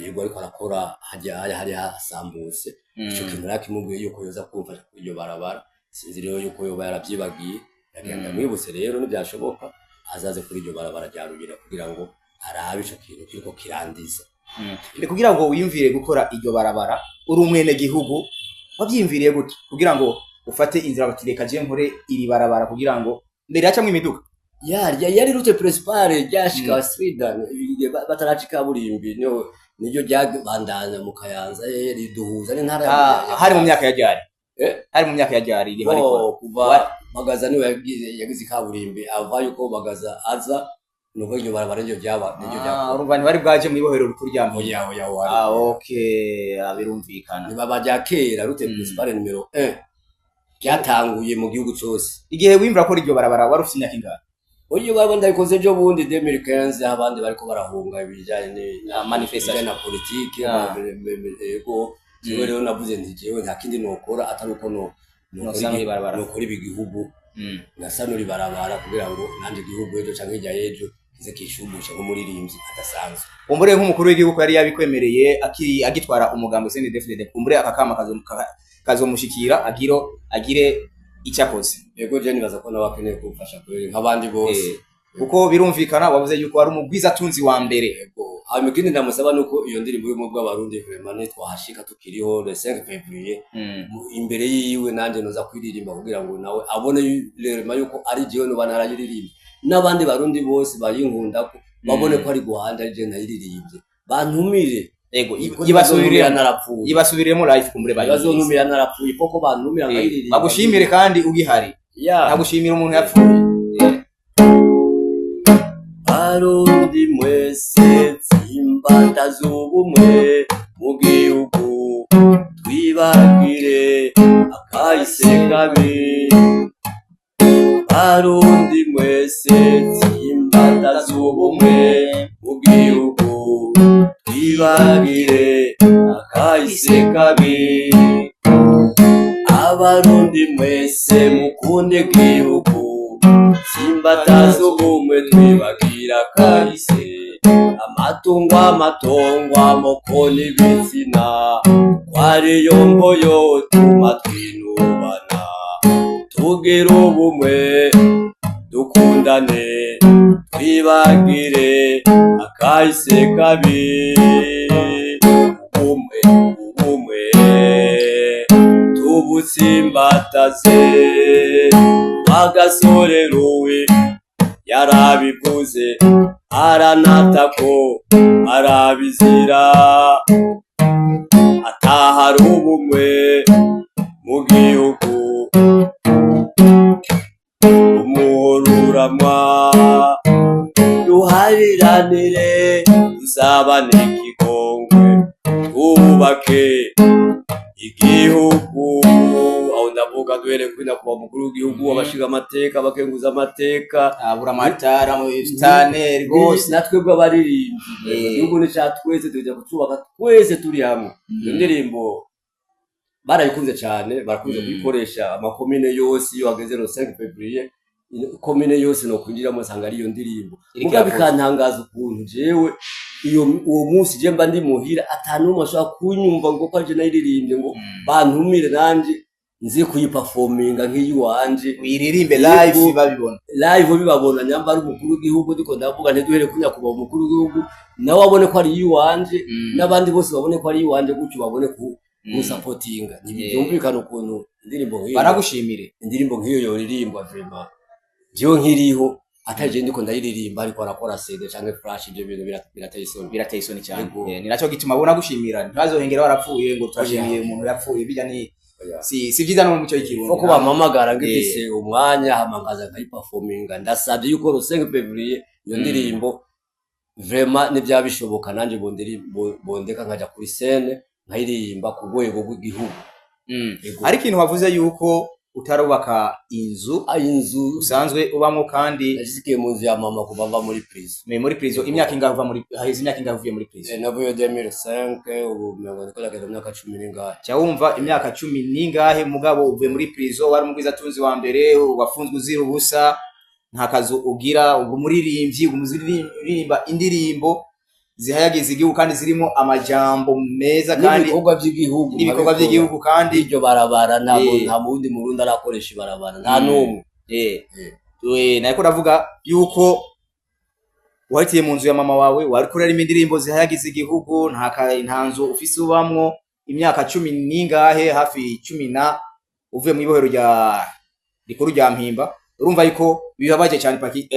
Yego, ariko arakora hajya hari hasambutse. Ico kintu narakimubwiye yuko yoza kumfasha kuri iryo barabara. Sinzi rero yuko yoba yaravyibagiye. Ndagenda mwibutse rero, nibyashoboka azaze kuri iryo barabara rya Ruyira kugira ngo arabe ico kintu kiriko kirandiza. Mbe kugira ngo wiyumvire gukora iryo barabara uri umwene gihugu, wavyiyumviriye gute kugira ngo ufate inzira bati reka je nkore iri barabara, kugira ngo mbere hacamwo imiduga? Yarya yari route principale ryashika Sweden bataraca ikaburimbi, niyo niryo ryabandanya mu Kayanza, riduhuza n'intara Hari mu myaka ya ryari? Eh? Hari mu myaka ya ryari iriho ariko? Bo, kuva Bagaza niwe yagize ikaburimbi, ava yuko Bagaza aza, nuko iryo barabara niryo ryaba niryo ryakora. Urumva ntibari bwaje mw'ibohero rikuru rya Mpimba? Oya, oya, oya. Ah, okay, birumvikana. Nibaba rya kera, route principale numero 1 ryatanguye mu gihugu cose. Igihe wimvira ko iryo barabara wari ufite imyaka ingahe? Oyo baba ndabikoze ejo bundi 2015, aho abandi bariko barahunga ibijanye Ah, manifestation. ibijanye na politike. Yego, jewe rero navuze nti jewe nta kindi nokora atari uko no nokora Nosanura ibarabara. Nokora ibi gihugu, ngasanura ibarabara kugira ngo nanje igihugu ejo canke hirya y'ejo kize kishumbushe nk'umuririmbyi adasanzwe. Kumbure nk'umukuru w'igihugu yari yabikwemereye akiri agitwara umugambi CNDD-FDD, kumbure aka kama kazomushikira agire icyo akoze. Yego, je nibaza ko nawe akeneye kumfasha kubera nk'abandi bose. Kuko birumvikana wavuze yuko wari umugwizatunzi wa mbere. Yego, hanyuma ikindi ndamusaba nuko iyo ndirimbo y'ubumwe bw'Abarundi vraiment nitwahashika tukiriho le 5 février, imbere yiwe nanje noza kwiririmba kugira ngo nawe abone rema yuko ari jewe noba narayiririmba. N'abandi Barundi bose bayinkundako babone ko ari guhanda ari je nayiririmbye, bantumire. Ego. Kuko Ibasubiriremo. narapfuye. Ibasubiriremo live, kumbure bayumvise. Bazontumira narapfuye koko, bantumira nkayiririmba. Bagushimire kandi ugihari. Ya. Ntagushimira umuntu yapfuye. Barundi mwese, tsimbata z'ubumwe mu gihugu, twibagire akahise kabi. Barundi mwese, tsimbata z'ubumwe mu gihugu, twibagire akahise kabi. Abarundi mwese, mukunde igihugu, tsimbata z'ubumwe, twibagira kahise. Amatungo, amatongo, amoko n'ibitsina, kwariyo mboyo tuma twinubana. Tugire ubumwe, dukundane, twibagire akahise kabi. Ubumwe, ubumwe tubutsimbataze. Agasore ruwe yarabivuze, aranatako arabizira, atahari ubumwe mu gihugu, umuhoruramwa. Duhariranire, dusabane ikigongwe, twubake igihugu. Aho ndavuga duhereye kuri nyakubahwa umukuru w'igihugu, abashinga amateka, abakenguza amateka, Abura amatara mu busitani rwose. Natwe bw'abaririmbyi, igihugu ni ca twese, tuja kucubaka twese turi hamwe. Iyo ndirimbo barayikunze cyane, barakunze kuyikoresha amakomine yose. Iyo hageze le 5 février, komine yose no kwinjiramo nsanga ari iyo ndirimbo. Iriko Muga iravuza. bikantangaza ukuntu jewe iyo uwo munsi je mba ndi muhira, atanumwe ashobora kunyumva ngo ko aje nayiririmbye, ngo bantumire nanje nze kuyiperforminga nk'iyiwanje. Uyiririmbe live. Yego. Babibona. Live bibabona, nyamba ari umukuru w'igihugu, ndiko ndavuga ntiduhere ku nyakubahwa umukuru w'igihugu, nawe abone ko ari iyiwanje, n'abandi bose babone ko ari iyiwanje, gutyo babone ku kusapotinga. Ntibyumvikana ukuntu indirimbo nk'iyo, Baragushimire. indirimbo nk'iyo yoririmbwa vraiment jewe nkiriho, atari je ndiko ndayiririmba, ariko arakora CD canke flash. Ivyo bintu birateye isoni. Birateye isoni cyane. Yego. Ni nacyo gituma bona gushimira, ntibazohengera warapfuye ngo turashimiye umuntu yapfuye. Bijya ni Oya. si byiza no mu muco w'ikirundi. Ko bampamagara ngifise umwanya, hama nkaza nkayiperforminga. Ndasabye yuko le 5 février iyo ndirimbo vraiment nibyaba bishoboka, nanje bondeka nkaja kuri scène nkayiririmba ku rwego rw'igihugu. Yego. Ariko ikintu wavuze yuko utarubaka inzu, Ah, inzu usanzwe ubamwo kandi. Nashikiye mu nzu ya mama kuva mva muri prison. Muri prison imyaka ingahe uva muri, haheze imyaka ingahe uvuye muri prison? Navuye 2005, ubu mirongo ndiko ndageza mu myaka 10 n'ingahe. Cya wumva imyaka 10 n'ingahe, mugabo uvuye muri prison wari umugwizatunzi wa mbere, wafunzwe uzira ubusa, nta kazu ugira, ubu umuririmbyi uririmba indirimbo zihayagiza igihugu kandi zirimo amajambo meza kandi n'ibikorwa by'igihugu n'ibikorwa nkabikora. by'igihugu kandi. Iryo barabara ntabwo nta wundi murundi arakoresha ibarabara, nta n'umwe. Nariko ndavuga yuko wahitiye mu nzu ya mama wawe, wariko urarima indirimbo zihayagiza igihugu, nta nzu ufise ubamwo, imyaka 10 n'ingahe, hafi 10 na, uvuye mu ibohero rya rikuru rya Mpimba. Urumva yuko bibabaje cyane paki,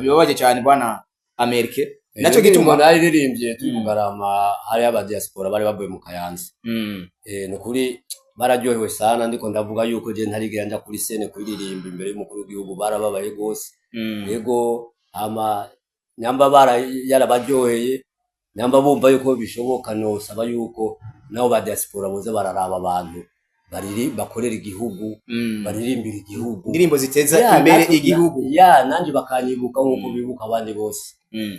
bibabaje cyane bwana Amerike. Naco Iyo ndirimbo gituma naririmbye turi Bugarama, hariyo aba diaspora bari bavuye mu Kayanza. Ni ukuri bararyohewe sana. Ndiko ndavuga yuko je ntarigera nja kuri scène kuririmba imbere y'umukuru w'igihugu, barababaye gose. Yego, hama nyamba bara yarabaryoheye, nyamba bumva yuko bishoboka, nosaba yuko nabo ba diaspora boza bararaba abantu bariri bakorera igihugu, baririmbira igihugu, indirimbo ziteza Ya, imbere igihugu. Ya, nanje bakanyibuka nkuko bibuka abandi bose.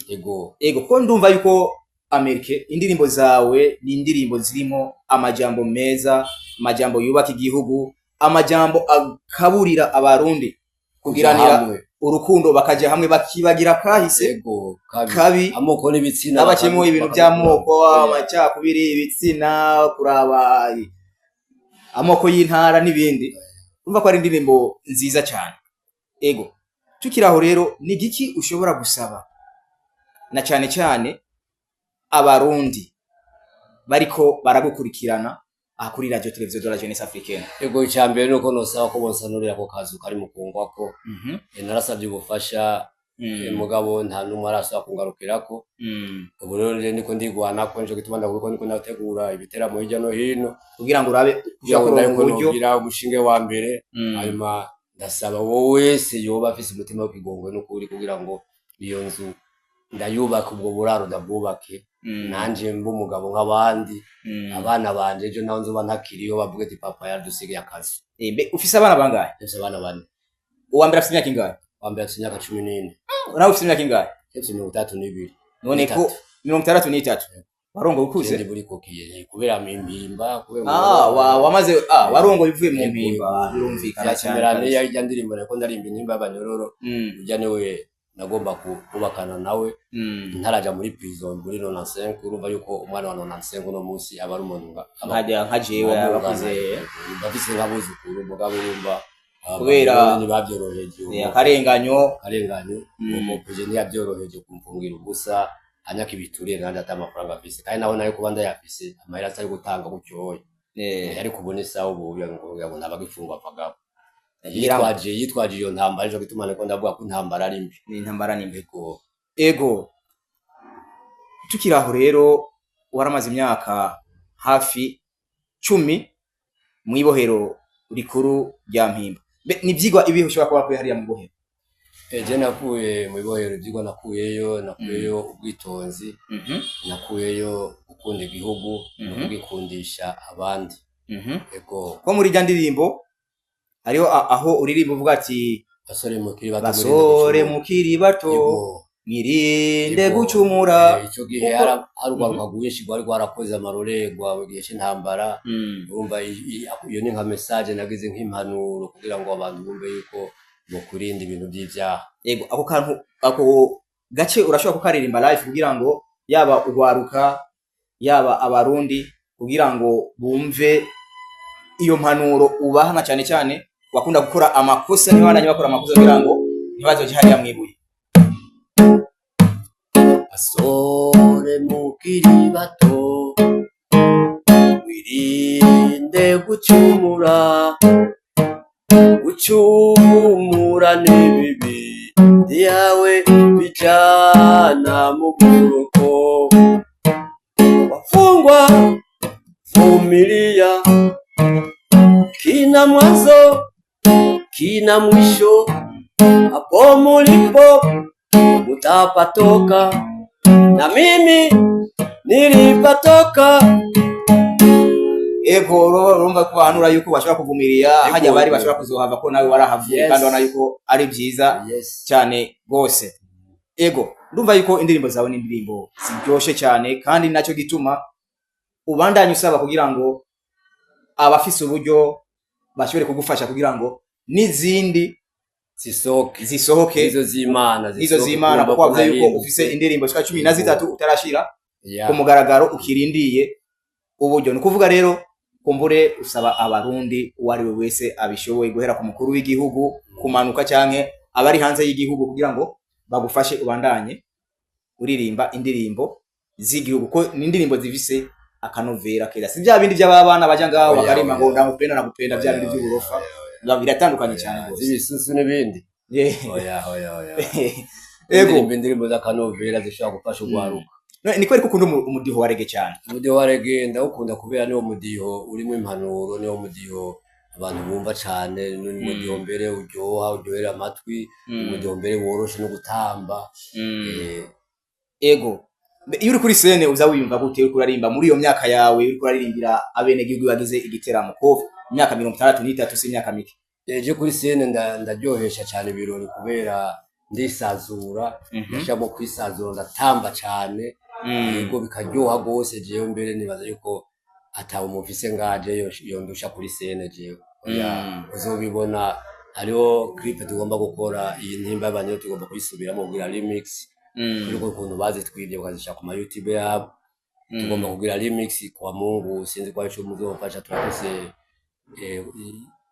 Yego. Ego, ko ndumva yuko Amerike indirimbo zawe ni indirimbo zirimo amajambo meza, amajambo yubaka igihugu, amajambo akaburira abarundi kugiranira Hamwe. urukundo, bakaja hamwe, bakibagira kahise Yego, kabi, kabi, amoko n'ibitsina. Habaciyemo ibintu by'amoko, amacakubiri, ibitsina, kuraba amoko y'intara n'ibindi. Urumva ko ari indirimbo nziza cyane. Ego, tukiri aho rero, ni igiki ushobora gusaba na cyane cyane abarundi bariko baragukurikirana aha kuri Radio Televiziyo de la Jeunesse Africaine? Yego, icya mbere nuko nosaba ko bonsanurira ako kazu kari mu kungwako. Narasabye ubufasha. Mugabo nta n'umwe arasubira kungarukirako. Ubu rero nje ndiko ndigwanako, nico gituma ndavuga ko ndiko ndategura ibiteramo hirya no hino kugira ngo urabe kugira ngo kuronka ndabe ko uburyo. nogira umushinge wa mbere. Hanyuma ndasaba wowe wese yoba afise umutima w'ikigongwe n'ukuri kugira ngo iyo nzu ndayubake, ubwo buraro ndabwubake, nanje mbe umugabo nk'abandi. Abana banje ejo naho nzoba ntakiriho bavuge ati papa yaradusigiye akazu. Mbe ufise abana bangahe? Mfise abana bane. Uwa mbere afise imyaka ingahe? Uwa mbere afise imyaka 14. Nawe ufise imyaka ingahe? Mfise 62. None ko N'itatu. 63 warongoye ukuze? Ndi muri kokiye kubera mpimba, kubera Wamaze warongoye uvuye mu Yego. mpimba, birumvikana cyane. Vyatumira niya irya ndirimbo nariko ndarimba, intimba y'abanyororo. Urya niwe nagomba kubakana nawe ntaraja muri prison muri 95. Urumva yuko umwana wa 95 uno munsi aba ari umuntu Nkaja nka jewe abakuze. Bafise nk'abuzukuru, mugabo urumva ntibavyoroheje. Akarenganyo. Akarenganyo. Umupeje ntiyavyoroheje kumfungira ubusa, anyaka ibiturire nanje ata amafaranga afise, kandi naho nayo kuba ndayafise amahera atari gutanga gutyoye. Ariko ubu ni sawa, ubu ngo ntabagifungwa apagabo. Yitwaje iyo ntambara, nico gituma niko ndavuga ko intambara ari mbi. Ni intambara ni mbi. Ego. Ego, tukiri aho rero, waramaze imyaka hafi 10 mw'ibohero rikuru rya Mpimba. Mbe ni ivyigwa ibihe ushobora kuba wakuye hariya mu bohero? Je nakuye mu ibohero, ivyigwa nakuyeyo ubwitonzi, nakuyeyo gukunda igihugu no kugikundisha abandi. Ego. Ko muri rya ndirimbo hariho aho uririmba uvuga ati: "Basore mukiri bato, basore murinde gucumura." mukiri bato, Ego. mwirinde Ego. gucumura. Ico gihe hari urwaruka rwinshi rwari rwarakoze amarorerwa mu gihe c'intambara. Urumva iyo ni nka message nagize nk'impanuro kugira ngo abantu bumve yuko bokurinda ibintu vy'ivyaha. Yego, ako kantu, ako gace urashobora kukaririmba live kugira ngo yaba urwaruka, yaba abarundi, kugira ngo bumve iyo mpanuro ubaha, na cyane cyane bakunda gukora amakosa, ntibabandanye bakora amakosa, kugira ngo ntibazoje hariya mwibuye. Basore mukiri bato, wirinde gucumura, gucumura ni bibi yawe bijana mu buroko. Wafungwa vumilia, kina mwanzo kina mwisho, hapo mulipo mutapatoka, na mimi nilipatoka. Ego, urumva ko bahanura yuko bashobora kuvumilia hajya bari bashobora kuzohava, ko nawe warahavuye kandi ubona yuko ari byiza cyane gose. Ego, ndumva yuko indirimbo zawe ni indirimbo ziryoshe cyane, kandi nacyo gituma ubandanye usaba kugira ngo abafise uburyo bashobore kugufasha kugira ngo n'izindi zisohoke. Zisohoke. Izo z'Imana izo zisohoke, z'Imana, kumva kuko wavuze ko yuko nahindutse. ufise indirimbo zishika 13 utarashira Yeah. ku mugaragaro, ukirindiye uburyo. Ni ukuvuga rero kumbure usaba abarundi, uwo ari we wese abishoboye, guhera ku mukuru w'igihugu kumanuka, canke abari hanze y'igihugu, kugira ngo bagufashe ubandanye uririmba indirimbo z'igihugu, ko ni indirimbo zifise akanovera keza, si bya bindi by'abana baja ngaho Oya, bakarimba ngo oya. ndamupenda nakupenda, bya Oya, bindi oya, by'uburofa. oya, oya. Biba biratandukanye cyane rwose. Z'ibisusu n'ibindi. Oya, oya, oya. Ego. Indirimbo z'akanovera zishobora gufasha urwaruka. Ni kubera ko ukunda umudiho wa reggae cyane? Umudiho wa reggae ndawukunda kubera niwo mudiho urimo impanuro, niwo mudiho abantu bumva cane, ni umudiho mbere uryoha, uryohera amatwi, umudiho mbere woroshe no gutamba. Ego. Iyo uri kuri scène uza wiyumva gute, uriko urarimba muri iyo myaka yawe, uriko uraririmbira abenegihugu bagize igiteramo? Ko imyaka 63 si imyaka mike. Eje kuri scène ndaryohesha cane ibirori kubera ndisazura, ndashiramo kwisazura, ndatamba cane. Yego, bikaryoha gose. Jewe mbere nibaza yuko atawe mufise ngaje yondusha kuri scène jewe. Oya, uzobibona, hariho clip tugomba gukora, iyi ntimba y'abantu tugomba kuyisubiramo kugira remix, kuri ukuntu bazitwibye bakazishira ku ma YouTube yabo. Tugomba kugira remix kwa Mungu, sinzi ko arico muzofasha. Turafise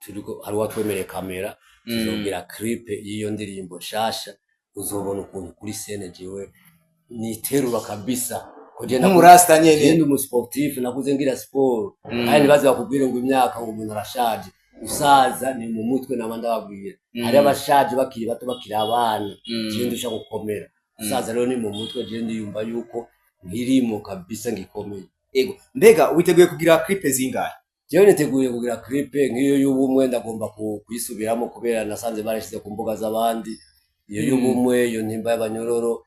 turiko, hari uwatwemereye kamera, tuzogira clip y'iyo ndirimbo nshasha, uzobona ukuntu kuri scène jewe niterura kabisa. Ko je Nk'umurasta nyene. Je ndi umusportif, nakuze ngira siporo, kandi ntibaze bakubwire ngo imyaka, ngo umuntu arashaje. Gusaza ni mu mutwe, naba ndababwira. Hari abashaje bakiri bato, bakiri abana. Jewe ndusha gukomera. Gusaza rero ni mu mutwe. Jewe ndiyumva yuko nkirimo kabisa, ngikomeye. Ego, mbega witeguye kugira clip zingahe? Jewe niteguye kugira clip nk'iyo y'ubumwe. Ndagomba kuyisubiramo kubera nasanze barashize ku mbuga z'abandi iyo y'ubumwe, iyo ntimba y'abanyororo,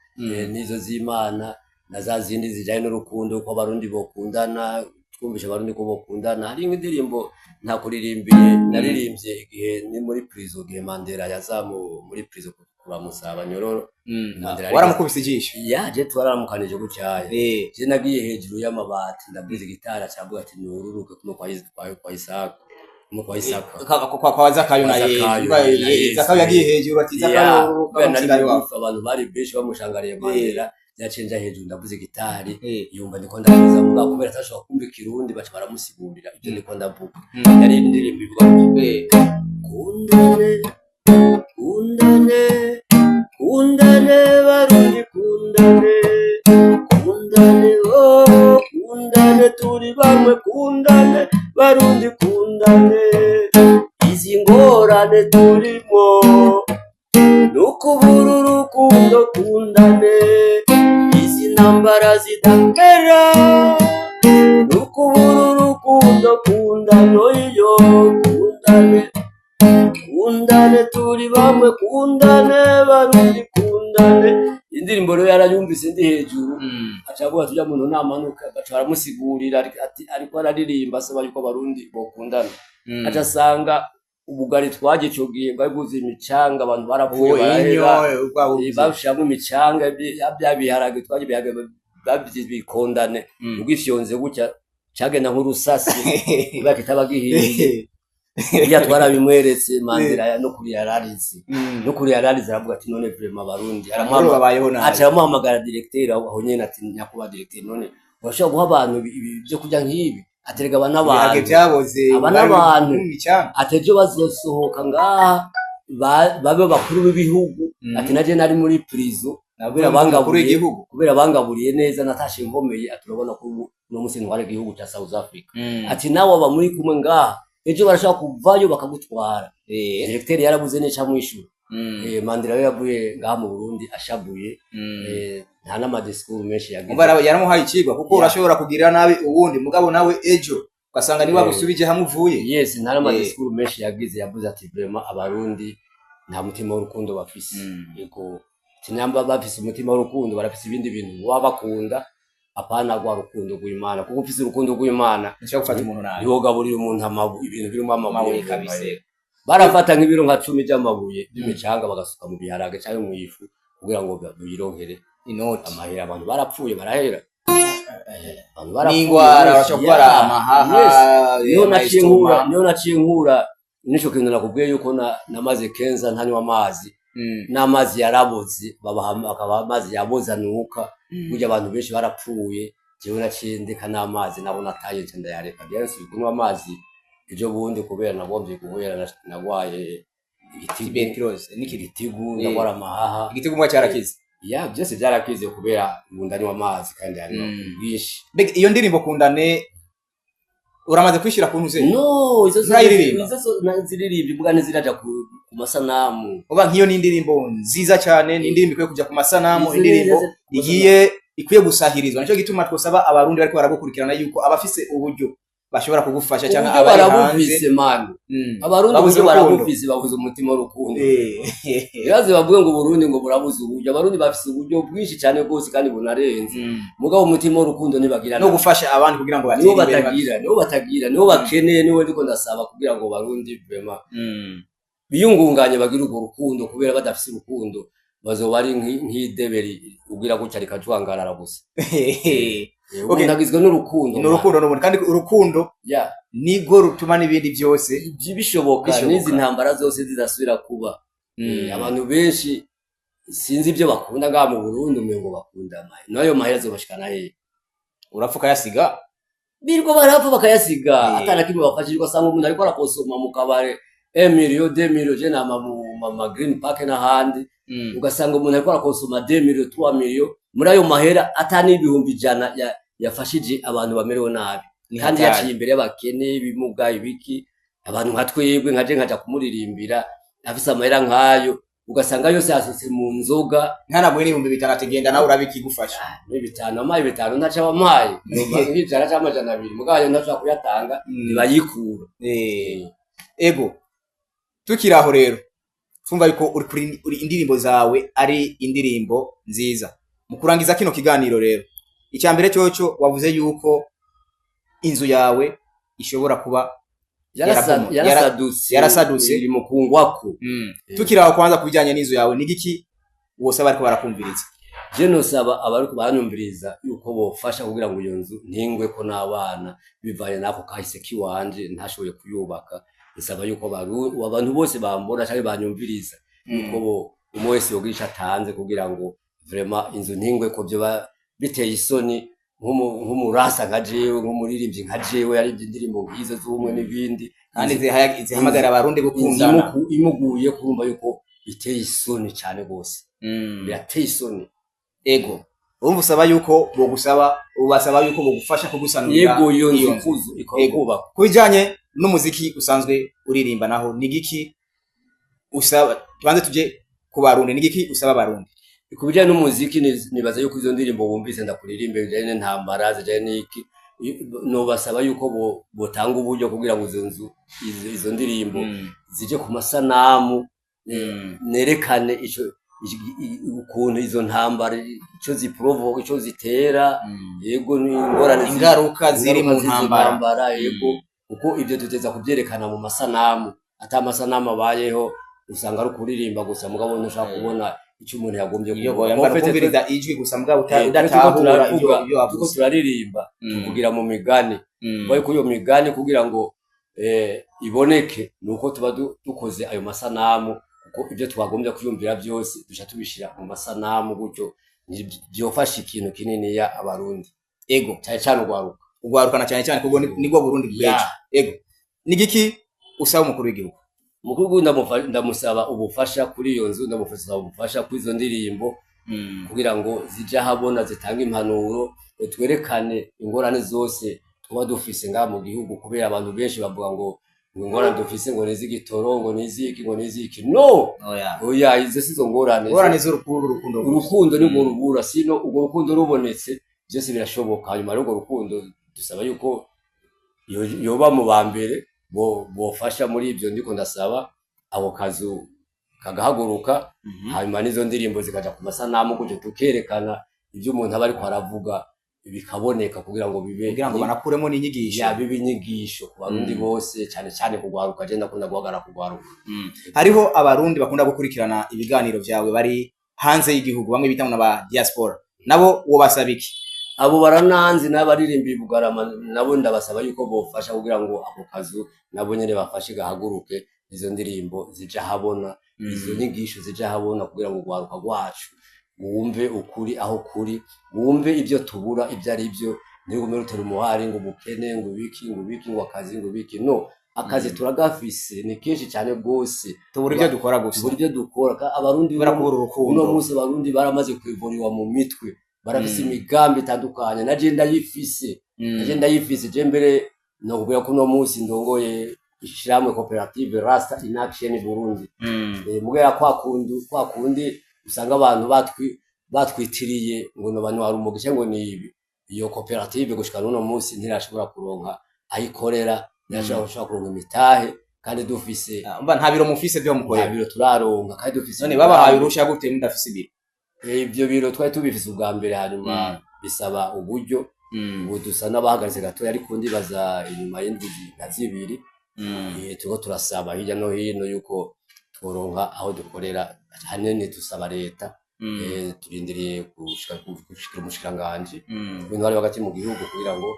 n'izo z'Imana na za zindi zijanye n'urukundo, ko Abarundi bokundana, twumvishe Abarundi ko bokundana. Hari nk'indirimbo ntakuririmbiye, naririmbye igihe ni muri prison, igihe Mandela yaza muri prison kuramutsa abanyororo. Mandela Waramukubise ijisho? Yaje, twararamukanije gutyaye. Je nagiye hejuru y'amabati, ndabwiza igitara, cavuga ati nururuke kumwe kwa Isaka, kumwe kwa Isaka. Kwa Zakayo na Kwa Yesu. Zakayo na Yesu. Zakayo yagiye hejuru ati Ya, Zakayo kubera nari umusigari wawe. mugufi, abantu bari benshi bamushangariye Mandela. Yaciye nja hejuru, ndavuza igitari, yumva ndiko ndavuza, mugabo kubera atashobora kumva Ikirundi, baca baramusigurira ibyo ndiko ndavuga. Yari indirimbo ivuga ngo: "Kundane, kundane, kundane Barundi, kundane, kundane, oh kundane, turi bamwe, kundane Barundi, kundane. Izi ngorane turimo nukubura urukundo, kundane. Izi ntambara zidahera nukubura urukundo, kundane, iyo kundane, kundane, turi bamwe, kundane Barundi, kundane." Indirimbo rero yarayumvise ndi hejuru, aca avuga tujya muntu namanuka. Baca baramusigurira ati ariko araririmba asaba yuko Abarundi bokundana. Aca asanga ubugari twaje ico gihe bwari bwuzuye imicanga, abantu barapfuye, Uwo barahera. inyo bwa Bashiramwo imicanga, bya biharage twaje, ibiharage bikondane, ugifyonze gutya cagenda nk'urusasi kubera kitaba gihiye. Burya twarabimweretse Mandela, no kuri yararize, no kuri yararize, aravuga ati none vraiment Abarundi Amahoro aramuhamagara, babayeho nabi. Aca aramuhamagara directeur aho nyene, ati nyakubahwa directeur, none urashobora guha abantu ibi byo kurya nk'ibi? Aterega aba Ibiharage n'abantu byaboze aba n'abantu. mu micanga. Ati ejo bazosohoka ngaha babe bakuru b'ibihugu. Ati naje nari muri prison Nabwo kubera umukuru bangaburiye w'igihugu. kubera bangaburiye neza, natashe nkomeye. Ati urabona ko ubu uno munsi ntwara igihugu ca South Africa. Ati nawe aba muri kumwe ngaha ejo barashobora kuvayo bakagutwara. Directeur yarabuze neza amwishura. Mandela we yavuye ngaha mu Burundi ashabuye. Nta n'ama discours menshi yagize. Umva, yaramuhaye ikigwa kuko urashobora kugirira nabi uwundi, mugabo nawe ejo ugasanga niwe agusubije hamwe uvuye. Yes, nta n'ama discours menshi yagize. Yavuze ati vraiment Abarundi nta mutima w'urukundo bafise. Yego, tinyamba bafise umutima w'urukundo, barafise ibindi bintu baba bakunda, apana rwa rukundo rw'Imana, kuko ufise urukundo rw'Imana ntushobora gufata umuntu nabi. ntiwogaburira umuntu amabuye, ibintu birimo amabuye. Amabuye kabisa. Barafata nk'ibiro nka 10 by'amabuye by'imicanga, bagasuka mu biharage cyangwa mu ifu kugira ngo bironkere inoti. Amahera. Abantu barapfuye barahera. Abantu barapfuye N'ingwara benshi. bashobora kurwara Yeah, amahaha, yes. Niho naciye nkura, ama estomac. niho naciye nkura nico kintu nakubwiye yuko namaze kenza ntanywa amazi, n'amazi yaraboze, babaha akaba amazi yaboze anuka. Burya abantu benshi barapfuye. Jewe naciye ndeka n'amazi, nabo nataye, nca ndayareka. Byansubiye kunywa amazi ejo bundi kubera nagombye guhera nagwaye igitigu. Tuberculose n'ikiri Igitigu, ndagwara amahaha. Igitigu mwa cyarakize? Ya, byose byarakize kubera ubu ndanywa amazi kandi ndayanywa ku bwinshi. Mbega iyo ndirimbo Kundane uramaze kwishyira ku ntuze? No, izo Ntayiririmba? Izo ziririmba imbuga ntiziraja ku masanamu. Uba nk'iyo ni indirimbo nziza cyane, ni indirimbo ikwiye kujya ku masanamu, Izo indirimbo ku igiye ikwiye gusahirizwa. Nicyo gituma twosaba Abarundi bariko baragukurikirana yuko abafise uburyo bashobora kugufasha cyangwa Uburyo abari hanze. Barabufise mani. Abarundi Babuze uburyo urukundo. barabufise, babuze umutima w'urukundo. Ibibazo bavuga ngo Burundi ngo burabuze uburyo, Abarundi bafise uburyo bwinshi cyane rwose kandi bunarenze, mugabo umutima w'urukundo ntibagira. No gufasha abandi kugira ngo batere Niwo imbere. batagira, niwo batagira, niwo bakeneye, niwo ndiko ndasaba kugira ngo Barundi vraiment biyungunganye, bagire urwo rukundo, kubera badafise urukundo bazoba ari nk'ideberi ubwira gutya rikajwangarara gusa. Umuntu agizwe n'urukundo. Ni urukundo n'ubundi, kandi urukundo nirwo rutuma n'ibindi byose Ibyo bishoboka. Bishoboka. N'izi ntambara zose zidasubira kuba. Abantu benshi sinzi ibyo bakunda ngaha mu Burundi, umengo bakunda amahera. N'ayo mahera azobashikana hehe? Urapfa ukayasiga. Birirwa barapfa bakayasiga, atana kimwe bafashije. Ugasanga umuntu ariko arakosoma mu kabare 1 million, 2 millions. Je nama mu ma Green Park n'ahandi, ugasanga umuntu ariko arakosoma 2 millions, 3 millions. Muri ayo mahera atani 100,000 yafashije abantu bamerewe nabi, Ni kandi hatari. yaciye imbere y'abakene, ibimuga, ibiki. Abantu nka twebwe, nkaje nkaja kumuririmbira afise amahera nkayo, ugasanga yose yasutse mu nzoga. Ntanaguhe n'5,000, ati genda nawe urabikigufasha. Ni 5, amaye 5 ntaca wampaye, nk'ijana canke 200, mugabo ayo ntashobora kuyatanga, ntibayikura. Ego, tukiri aho rero, twumva yuko uri kuri uri indirimbo zawe ari indirimbo nziza. Mu kurangiza kino kiganiro rero, icya mbere cyoco wavuze yuko inzu yawe ishobora kuba Yarasadutse. Yarasadutse. Iri mu kungwako. Tukiri aho kwanza, ku bijyanye n'inzu yawe, ni igiki wosaba ariko barakumviriza? Je nosaba abariko baranyumviriza yuko bofasha kugira ngo iyo nzu ntingweko n'abana, bivanye n'ako kahise kiwanje ntashoboye kuyubaka. Nsaba yuko abantu bose bambona canke banyumviriza yuko bo umwe wese yogira ico atanze kugira ngo vraiment inzu ntingweko. Vyoba biteye isoni nk'umurasa nka jewe, nk'umuririmbyi nka jewe yarivye indirimbo nk'izo z'ubumwe n'ibindi, kandi zihamagarira abarundi inzu gukundana. Imuguye, kurumva yuko biteye isoni cane gose, birateye isoni. Ego, urumva usaba yuko bogusaba, ubasaba yuko bogufasha kugusanurira Yego, iyo nzu iyo nzu. kuzu Yego. ikubakwa. Ku bijyanye n'umuziki usanzwe uririmba naho, ni igiki usaba? Tubanze tuje ku Barundi, ni igiki usaba Abarundi? Ku bijyanye n'umuziki, nibaza yuko izo ndirimbo wumvise ndakuririmbe zijyanye n'intambara, zijyanye n'iki, nobasaba yuko botanga uburyo kugira ngo izo nzu, izo ndirimbo zije ku masanamu, nerekane ico ukuntu izo ntambara, ico ziprovoka, ico zitera, yego, n'ingorane Ingaruka ziri mu ingaruka z'izo ntambara. Ntambara, yego, kuko ibyo tuteza kubyerekana mu masanamu. Ata masanamu abayeho, usanga ari ukuririmba gusa, mugabo ntushaka kubona icyo umuntu yagombye Iyo kuvuga. yambara En fait, kumviriza ijwi gusa mugabo twe turiko udatahura ibyo turavuga, ibyo turiko wavuze. turaririmba, tuvugira mu migani. Kuva ko iyo migani kugira ngo iboneke, nuko tuba dukoze ayo masanamu, kuko ibyo twagombye kwiyumvira byose duca tubishira mu masanamu. Gutyo byofasha ikintu kininiya Abarundi, cyane cyane urwaruka. Ugwarukana cyane cyane, kuko nibwo Burundi bw'ejo. Ego, ni igiki usaba umukuru w'igihugu? Umukuru w'igihugu ndamusaba ubufasha kuri iyo nzu, ndamusaba ubufasha kuri izo ndirimbo kugira ngo zije ahabona, zitange impanuro, twerekane ingorane zose tuba dufise ngaha mu gihugu, kubera abantu benshi bavuga ngo ingorane dufise ngo niz'igitoro, ngo niziki, ngo niziki. No, Oya. oya, izo sizo ngorane. Ingorane z'urukundo, urukundo gusa. Urukundo nirwo rubura, sino urwo rukundo rubonetse byose birashoboka. Hanyuma rero urwo rukundo dusaba yuko yoba mu ba mbere bofasha muri ibyo ndiko ndasaba, ako kazu kagahaguruka, hanyuma n'izo ndirimbo zikaja ku masanamu, gutyo tukerekana ibyo umuntu aba ariko aravuga bikaboneka, kugira ngo bibe Kugira ngo banakuremo n'inyigisho. Ya, bibe inyigisho ku Barundi bose, cyane cyane kugwaruka. Je ndakunda guhagarara kugwaruka. Hariho Abarundi bakunda gukurikirana ibiganiro vyawe bari hanze y'igihugu, bamwe bita ngo n'aba diaspora, nabo wobasaba iki? Abo barananzi n'abaririmba Bugarama, nabo ndabasaba yuko bofasha kugira ngo ako kazu nabo nyene bafashe gahaguruke, izo ndirimbo zija habona, izo nyigisho zija habona, kugira ngo urwaruka rwacu wumve ukuri aho kuri, wumve ibyo tubura ibyo ari byo, ntigume rutera umuhari ngo ubukene, ngo ibiki, ngo ibiki, ngo akazi, ngo ibiki. No, akazi turagafise, ni kenshi cyane rwose. Tubura ibyo dukora gusa. Tubura ibyo dukora. Abarundi Kubera kubura urukundo. Uno munsi Abarundi baramaze kwivuriwa mu mitwe, barafise imigambi itandukanye. Na je ndayifise, naje ndayifise. Je mbere nokubwira ko uno munsi ndongoye ishirahamwe koperative Rasta in Action Burundi. Mugera kwa kundi usanga abantu batwitiriye ngo no bantu hari umugisha ngo ni ibi. Iyo koperative gushika n'uno munsi ntirashobora kuronka aho ikorera, ntirashobora kuronka imitahe, kandi dufise Ah, umva, nta biro mufise byo nta mukorera? biro turaronka, kandi dufise None babahaye imigambi. uruhushya gute mudafise ibiro? Ibyo biro twari tubifise ubwa mbere, hanyuma bisaba uburyo. Ubu dusa n'abahagaze gatoya, ariko ndibaza inyuma y'indwi nka 2 turiko turasaba hirya no hino yuko tworonka aho dukorera hanini. Dusaba leta, turindiriye gushikira umushikiranganji w'intwari hagati mu gihugu kugira ngo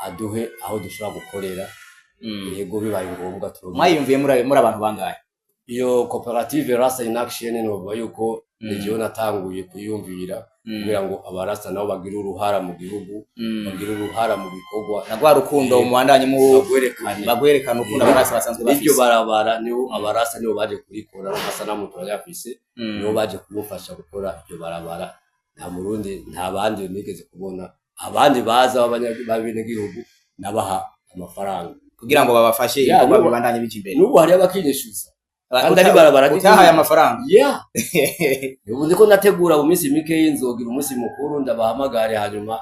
aduhe aho dushobora gukorera. Yego, bibaye ngombwa turonke. Mwayiyumviye muri abantu bangahe? Iyo koperative Rasta in Action, novuga yuko ni jewe natanguye kuyumvira kugira ngo abarasta nabo bagire uruhara mu gihugu, bagire uruhara mu bikorwa. Na rwa rukundo mubandanye mu bagwerekane. Bagwerekana urukundo abarasta basanzwe N'iryo bafise. barabara nibo abarasta nibo baje kurikora, amasanamu turayafise, nibo baje kumufasha gukora iryo barabara. Nta murundi, nta bandi nigeze kubona, abandi baza b'abenegihugu nabaha amafaranga. Kugira ngo babafashe Ya, ibikorwa n'ubu- bibandanye bija imbere. N'ubu hariyo abakinyishuza kandi ari barabara Utahaye amafaranga. Ya, ubu ndiko ndategura mu minsi mike y'inzogira umunsi mukuru, ndabahamagare, hanyuma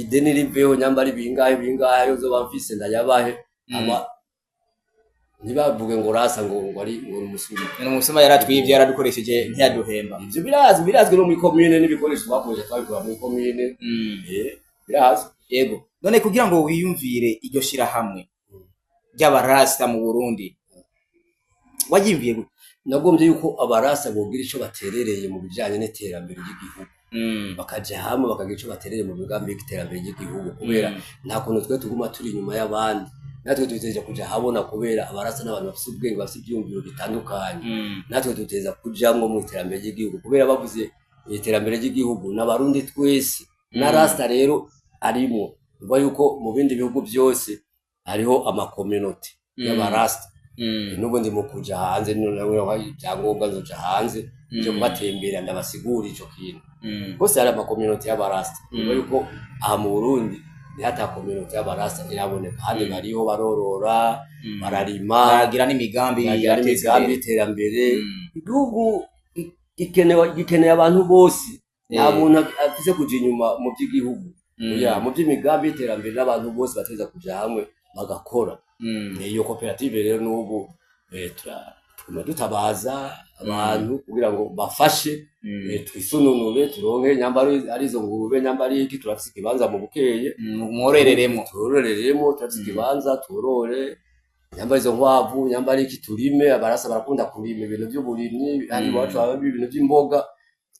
ideni riveho, nyamba ari bingahe bingahe ayo nzoba mfise ndayabahe. Ama ntibavuge ngo rasa ngo ari ngo ni umusuma. Ni umusuma, yaratwivye, yaradukoresheje, ntiyaduhemba. Ivyo birazwi, birazwi no muri komine, n'ibikoresho twakoresha twabikura muri komine. Birazwi. Yego, none kugira ngo wiyumvire iryo shirahamwe ry'abarasta mu Burundi, wayimviye gute? Nagombye yuko abarasa bogira ico baterereye mu bijanye n'iterambere ry'igihugu, bakaja hamwe bakagira ico baterereye mu migambi y'iterambere ry'igihugu, kubera nta kuntu twe tuguma turi inyuma y'abandi. Natwe dutegerezwa kuja habona, kubera abarasa n'abantu bafise ubwenge, bafise ivyiyumviro bitandukanye. Natwe dutegerezwa kujamwo mu iterambere ry'igihugu, kubera bavuze iterambere ry'igihugu n'Abarundi twese, na rasta rero arimwo. Bivuga yuko mu bindi bihugu byose hariho ama communauté y'abarasta. N'ubundi mu kuja hanze, nawe ibyangombwa nzoja hanze nje kubatembera, ndabasigura ico kintu. Hose hari ama communauté y'abarasta. Bivuga yuko aha mu Burundi niho ata communauté y'abarasta iraboneka. Ahandi bariho, barorora, bararima, baragira n'imigambi baragira ibateza n'imigambi imbere. y'iterambere. Igihugu gikeneye abantu bose, nta muntu afise kuja inyuma mu by'igihugu. Oya, mu by'imigambi y'iterambere n'abantu bose bategerezwa kuja hamwe bagakora. Iyo koperative rero n'ubu tuguma dutabaza abantu kugira ngo bafashe, twisununure, turonke nyamba ari izo ngurube, nyamba ari iki. Turafise ikibanza mu Bukeye. Mwororeremwo. Twororeremo, turafise ikibanza, tworore nyamba izo nkwavu, nyamba ari iki, turime. Abarasa barakunda kurima ibintu by'uburimyi hano iwacu, haba ibintu by'imboga,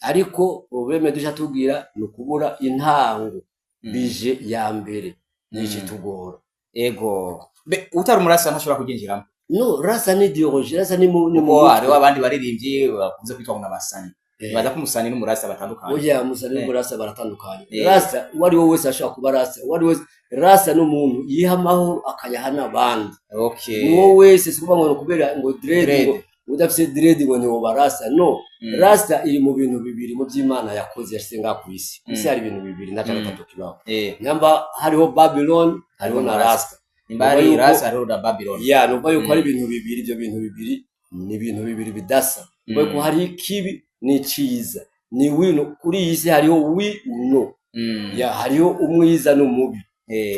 ariko problème duca tugira ni ukubura intango, bije ya mbere nici tugora. Ego, be utari umurasa ntashobora kuryinjiramo? No, rasa ni idéologie, rasa ni mu Kuko mutwe. Hariho abandi baririmbyi bakunze kwitwa ngo n'abasani. Nibaza ko umusani n'umurasa batandukanye. Oya, umusani n'umurasa baratandukanye. Eh. Rasa uwo ari we wese ashobora kuba rasa, uwo ari we wese. Rasa n'umuntu yiha amahoro akayaha n'abandi. Uwo wese, si ukuvuga ngo ni ukubera ngo dread, Dread. ngo udafise dread ngo ntiwoba rasa, no. Rasta iri mu bintu bibiri mu by'Imana yakoze, yashyize ngaha ku isi. Ku isi hari ibintu bibiri, nta cya gatatu kibaho. Nyamba hariho Babylon, hariho na rasta. Nimba hari Nukuvuga yuko- rasa, hariho na Babylon. Ya, nukuvuga yuko hari ibintu bibiri. Ibyo bintu bibiri ni ibintu bibiri bidasa. Nukuvuga yuko hari ikibi n'iciza, ni wino kuri iyi si, hariho wi no. Ya, hariho umwiza n'umubi.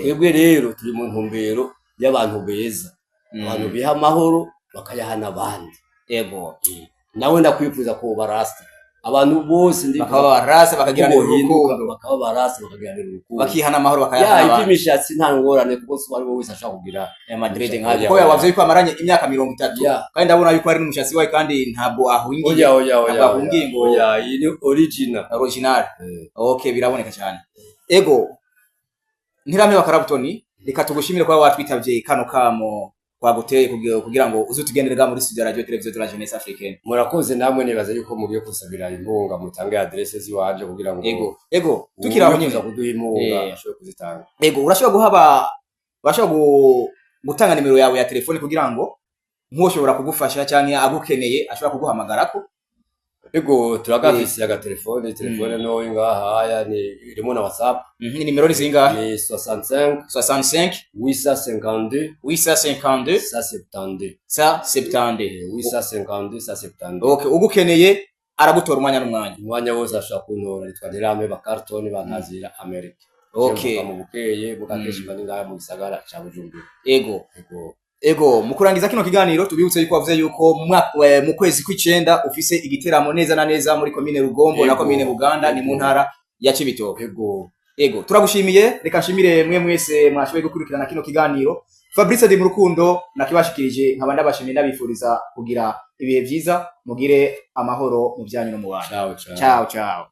Twebwe rero turi mu ntumbero y'abantu beza, abantu biha amahoro bakayaha n'abandi. Nawe ndakwifuza ko barasta, abantu bose ndifuza Bakaba barasa, ko bakagiranira bohinduka, urukundo. Bakaba barasta, bakagiranira urukundo, bakihana amahoro, ya bakayahana abandi. Iby'imishatsi nta ngorane, kuko si uwo ari we wese ashobora kugira Ya Madrid Oya, nka kuko oya. yabavuze yuko amaranye imyaka 30. Kandi ndabona yuko ari n'umushatsi wawe, kandi ntabwo ahungiye. Oya, oya, oya. Ntabwo ahungiye ngo Oya, iyi ni original. Original. Okay, biraboneka cyane. Ego, Ntirampeba Karabutoni, reka tugushimire kuba watwitavye kano kamo twaguteye kugira ngo uze utugendere muri studio ya Radio Television de la Jeunesse Africaine. Murakoze namwe. Nibaza yuko mugiye kusabira inkunga, mutange adresse ziwanje kugira ngo Ego, tukiri aho nyine uwifuza kuduha inkunga ashobore kuzitanga. Ego, urashobora guhaba, urashobora gutanga nimero yawe ya telefone kugira ngo nk'ushobora kugufasha cyangwa agukeneye ashobora kuguhamagarako. Ego, turagafise agatelefone, telefone ntoyi ngaha haya, ni irimo na WhatsApp. Nimero ni zingahe? Ni 65 65 852 852 172. 172. 852 172. Okay, ugukeneye aragutora umwanya n'umwanya. Umwanya wose ashobora kuntora. Nitwa Ntirampeba Carton, bantazira Amerika. Mu Bukeye mukakenshi mba ni ngaha mu gisagara ca Bujumbura. Ego. Ego. Ego, mu kurangiza kino kiganiro, tubibutse yuko wavuze yuko mu kwezi kw'icenda ufise igiteramo neza na neza muri komine Rugombo na komine Buganda, ni mu ntara ya Cibitoke. Ego. Ego, turagushimiye. Reka nshimire mwe mwese mwashoboye gukurikirana kino kiganiro. Fabrice Di Murukundo nakibashikirije, nkaba ndabashimiye, ndabifuriza kugira ibihe vyiza, mugire amahoro mu byanyu no mu bantu. Ciao ciao. Ciao ciao.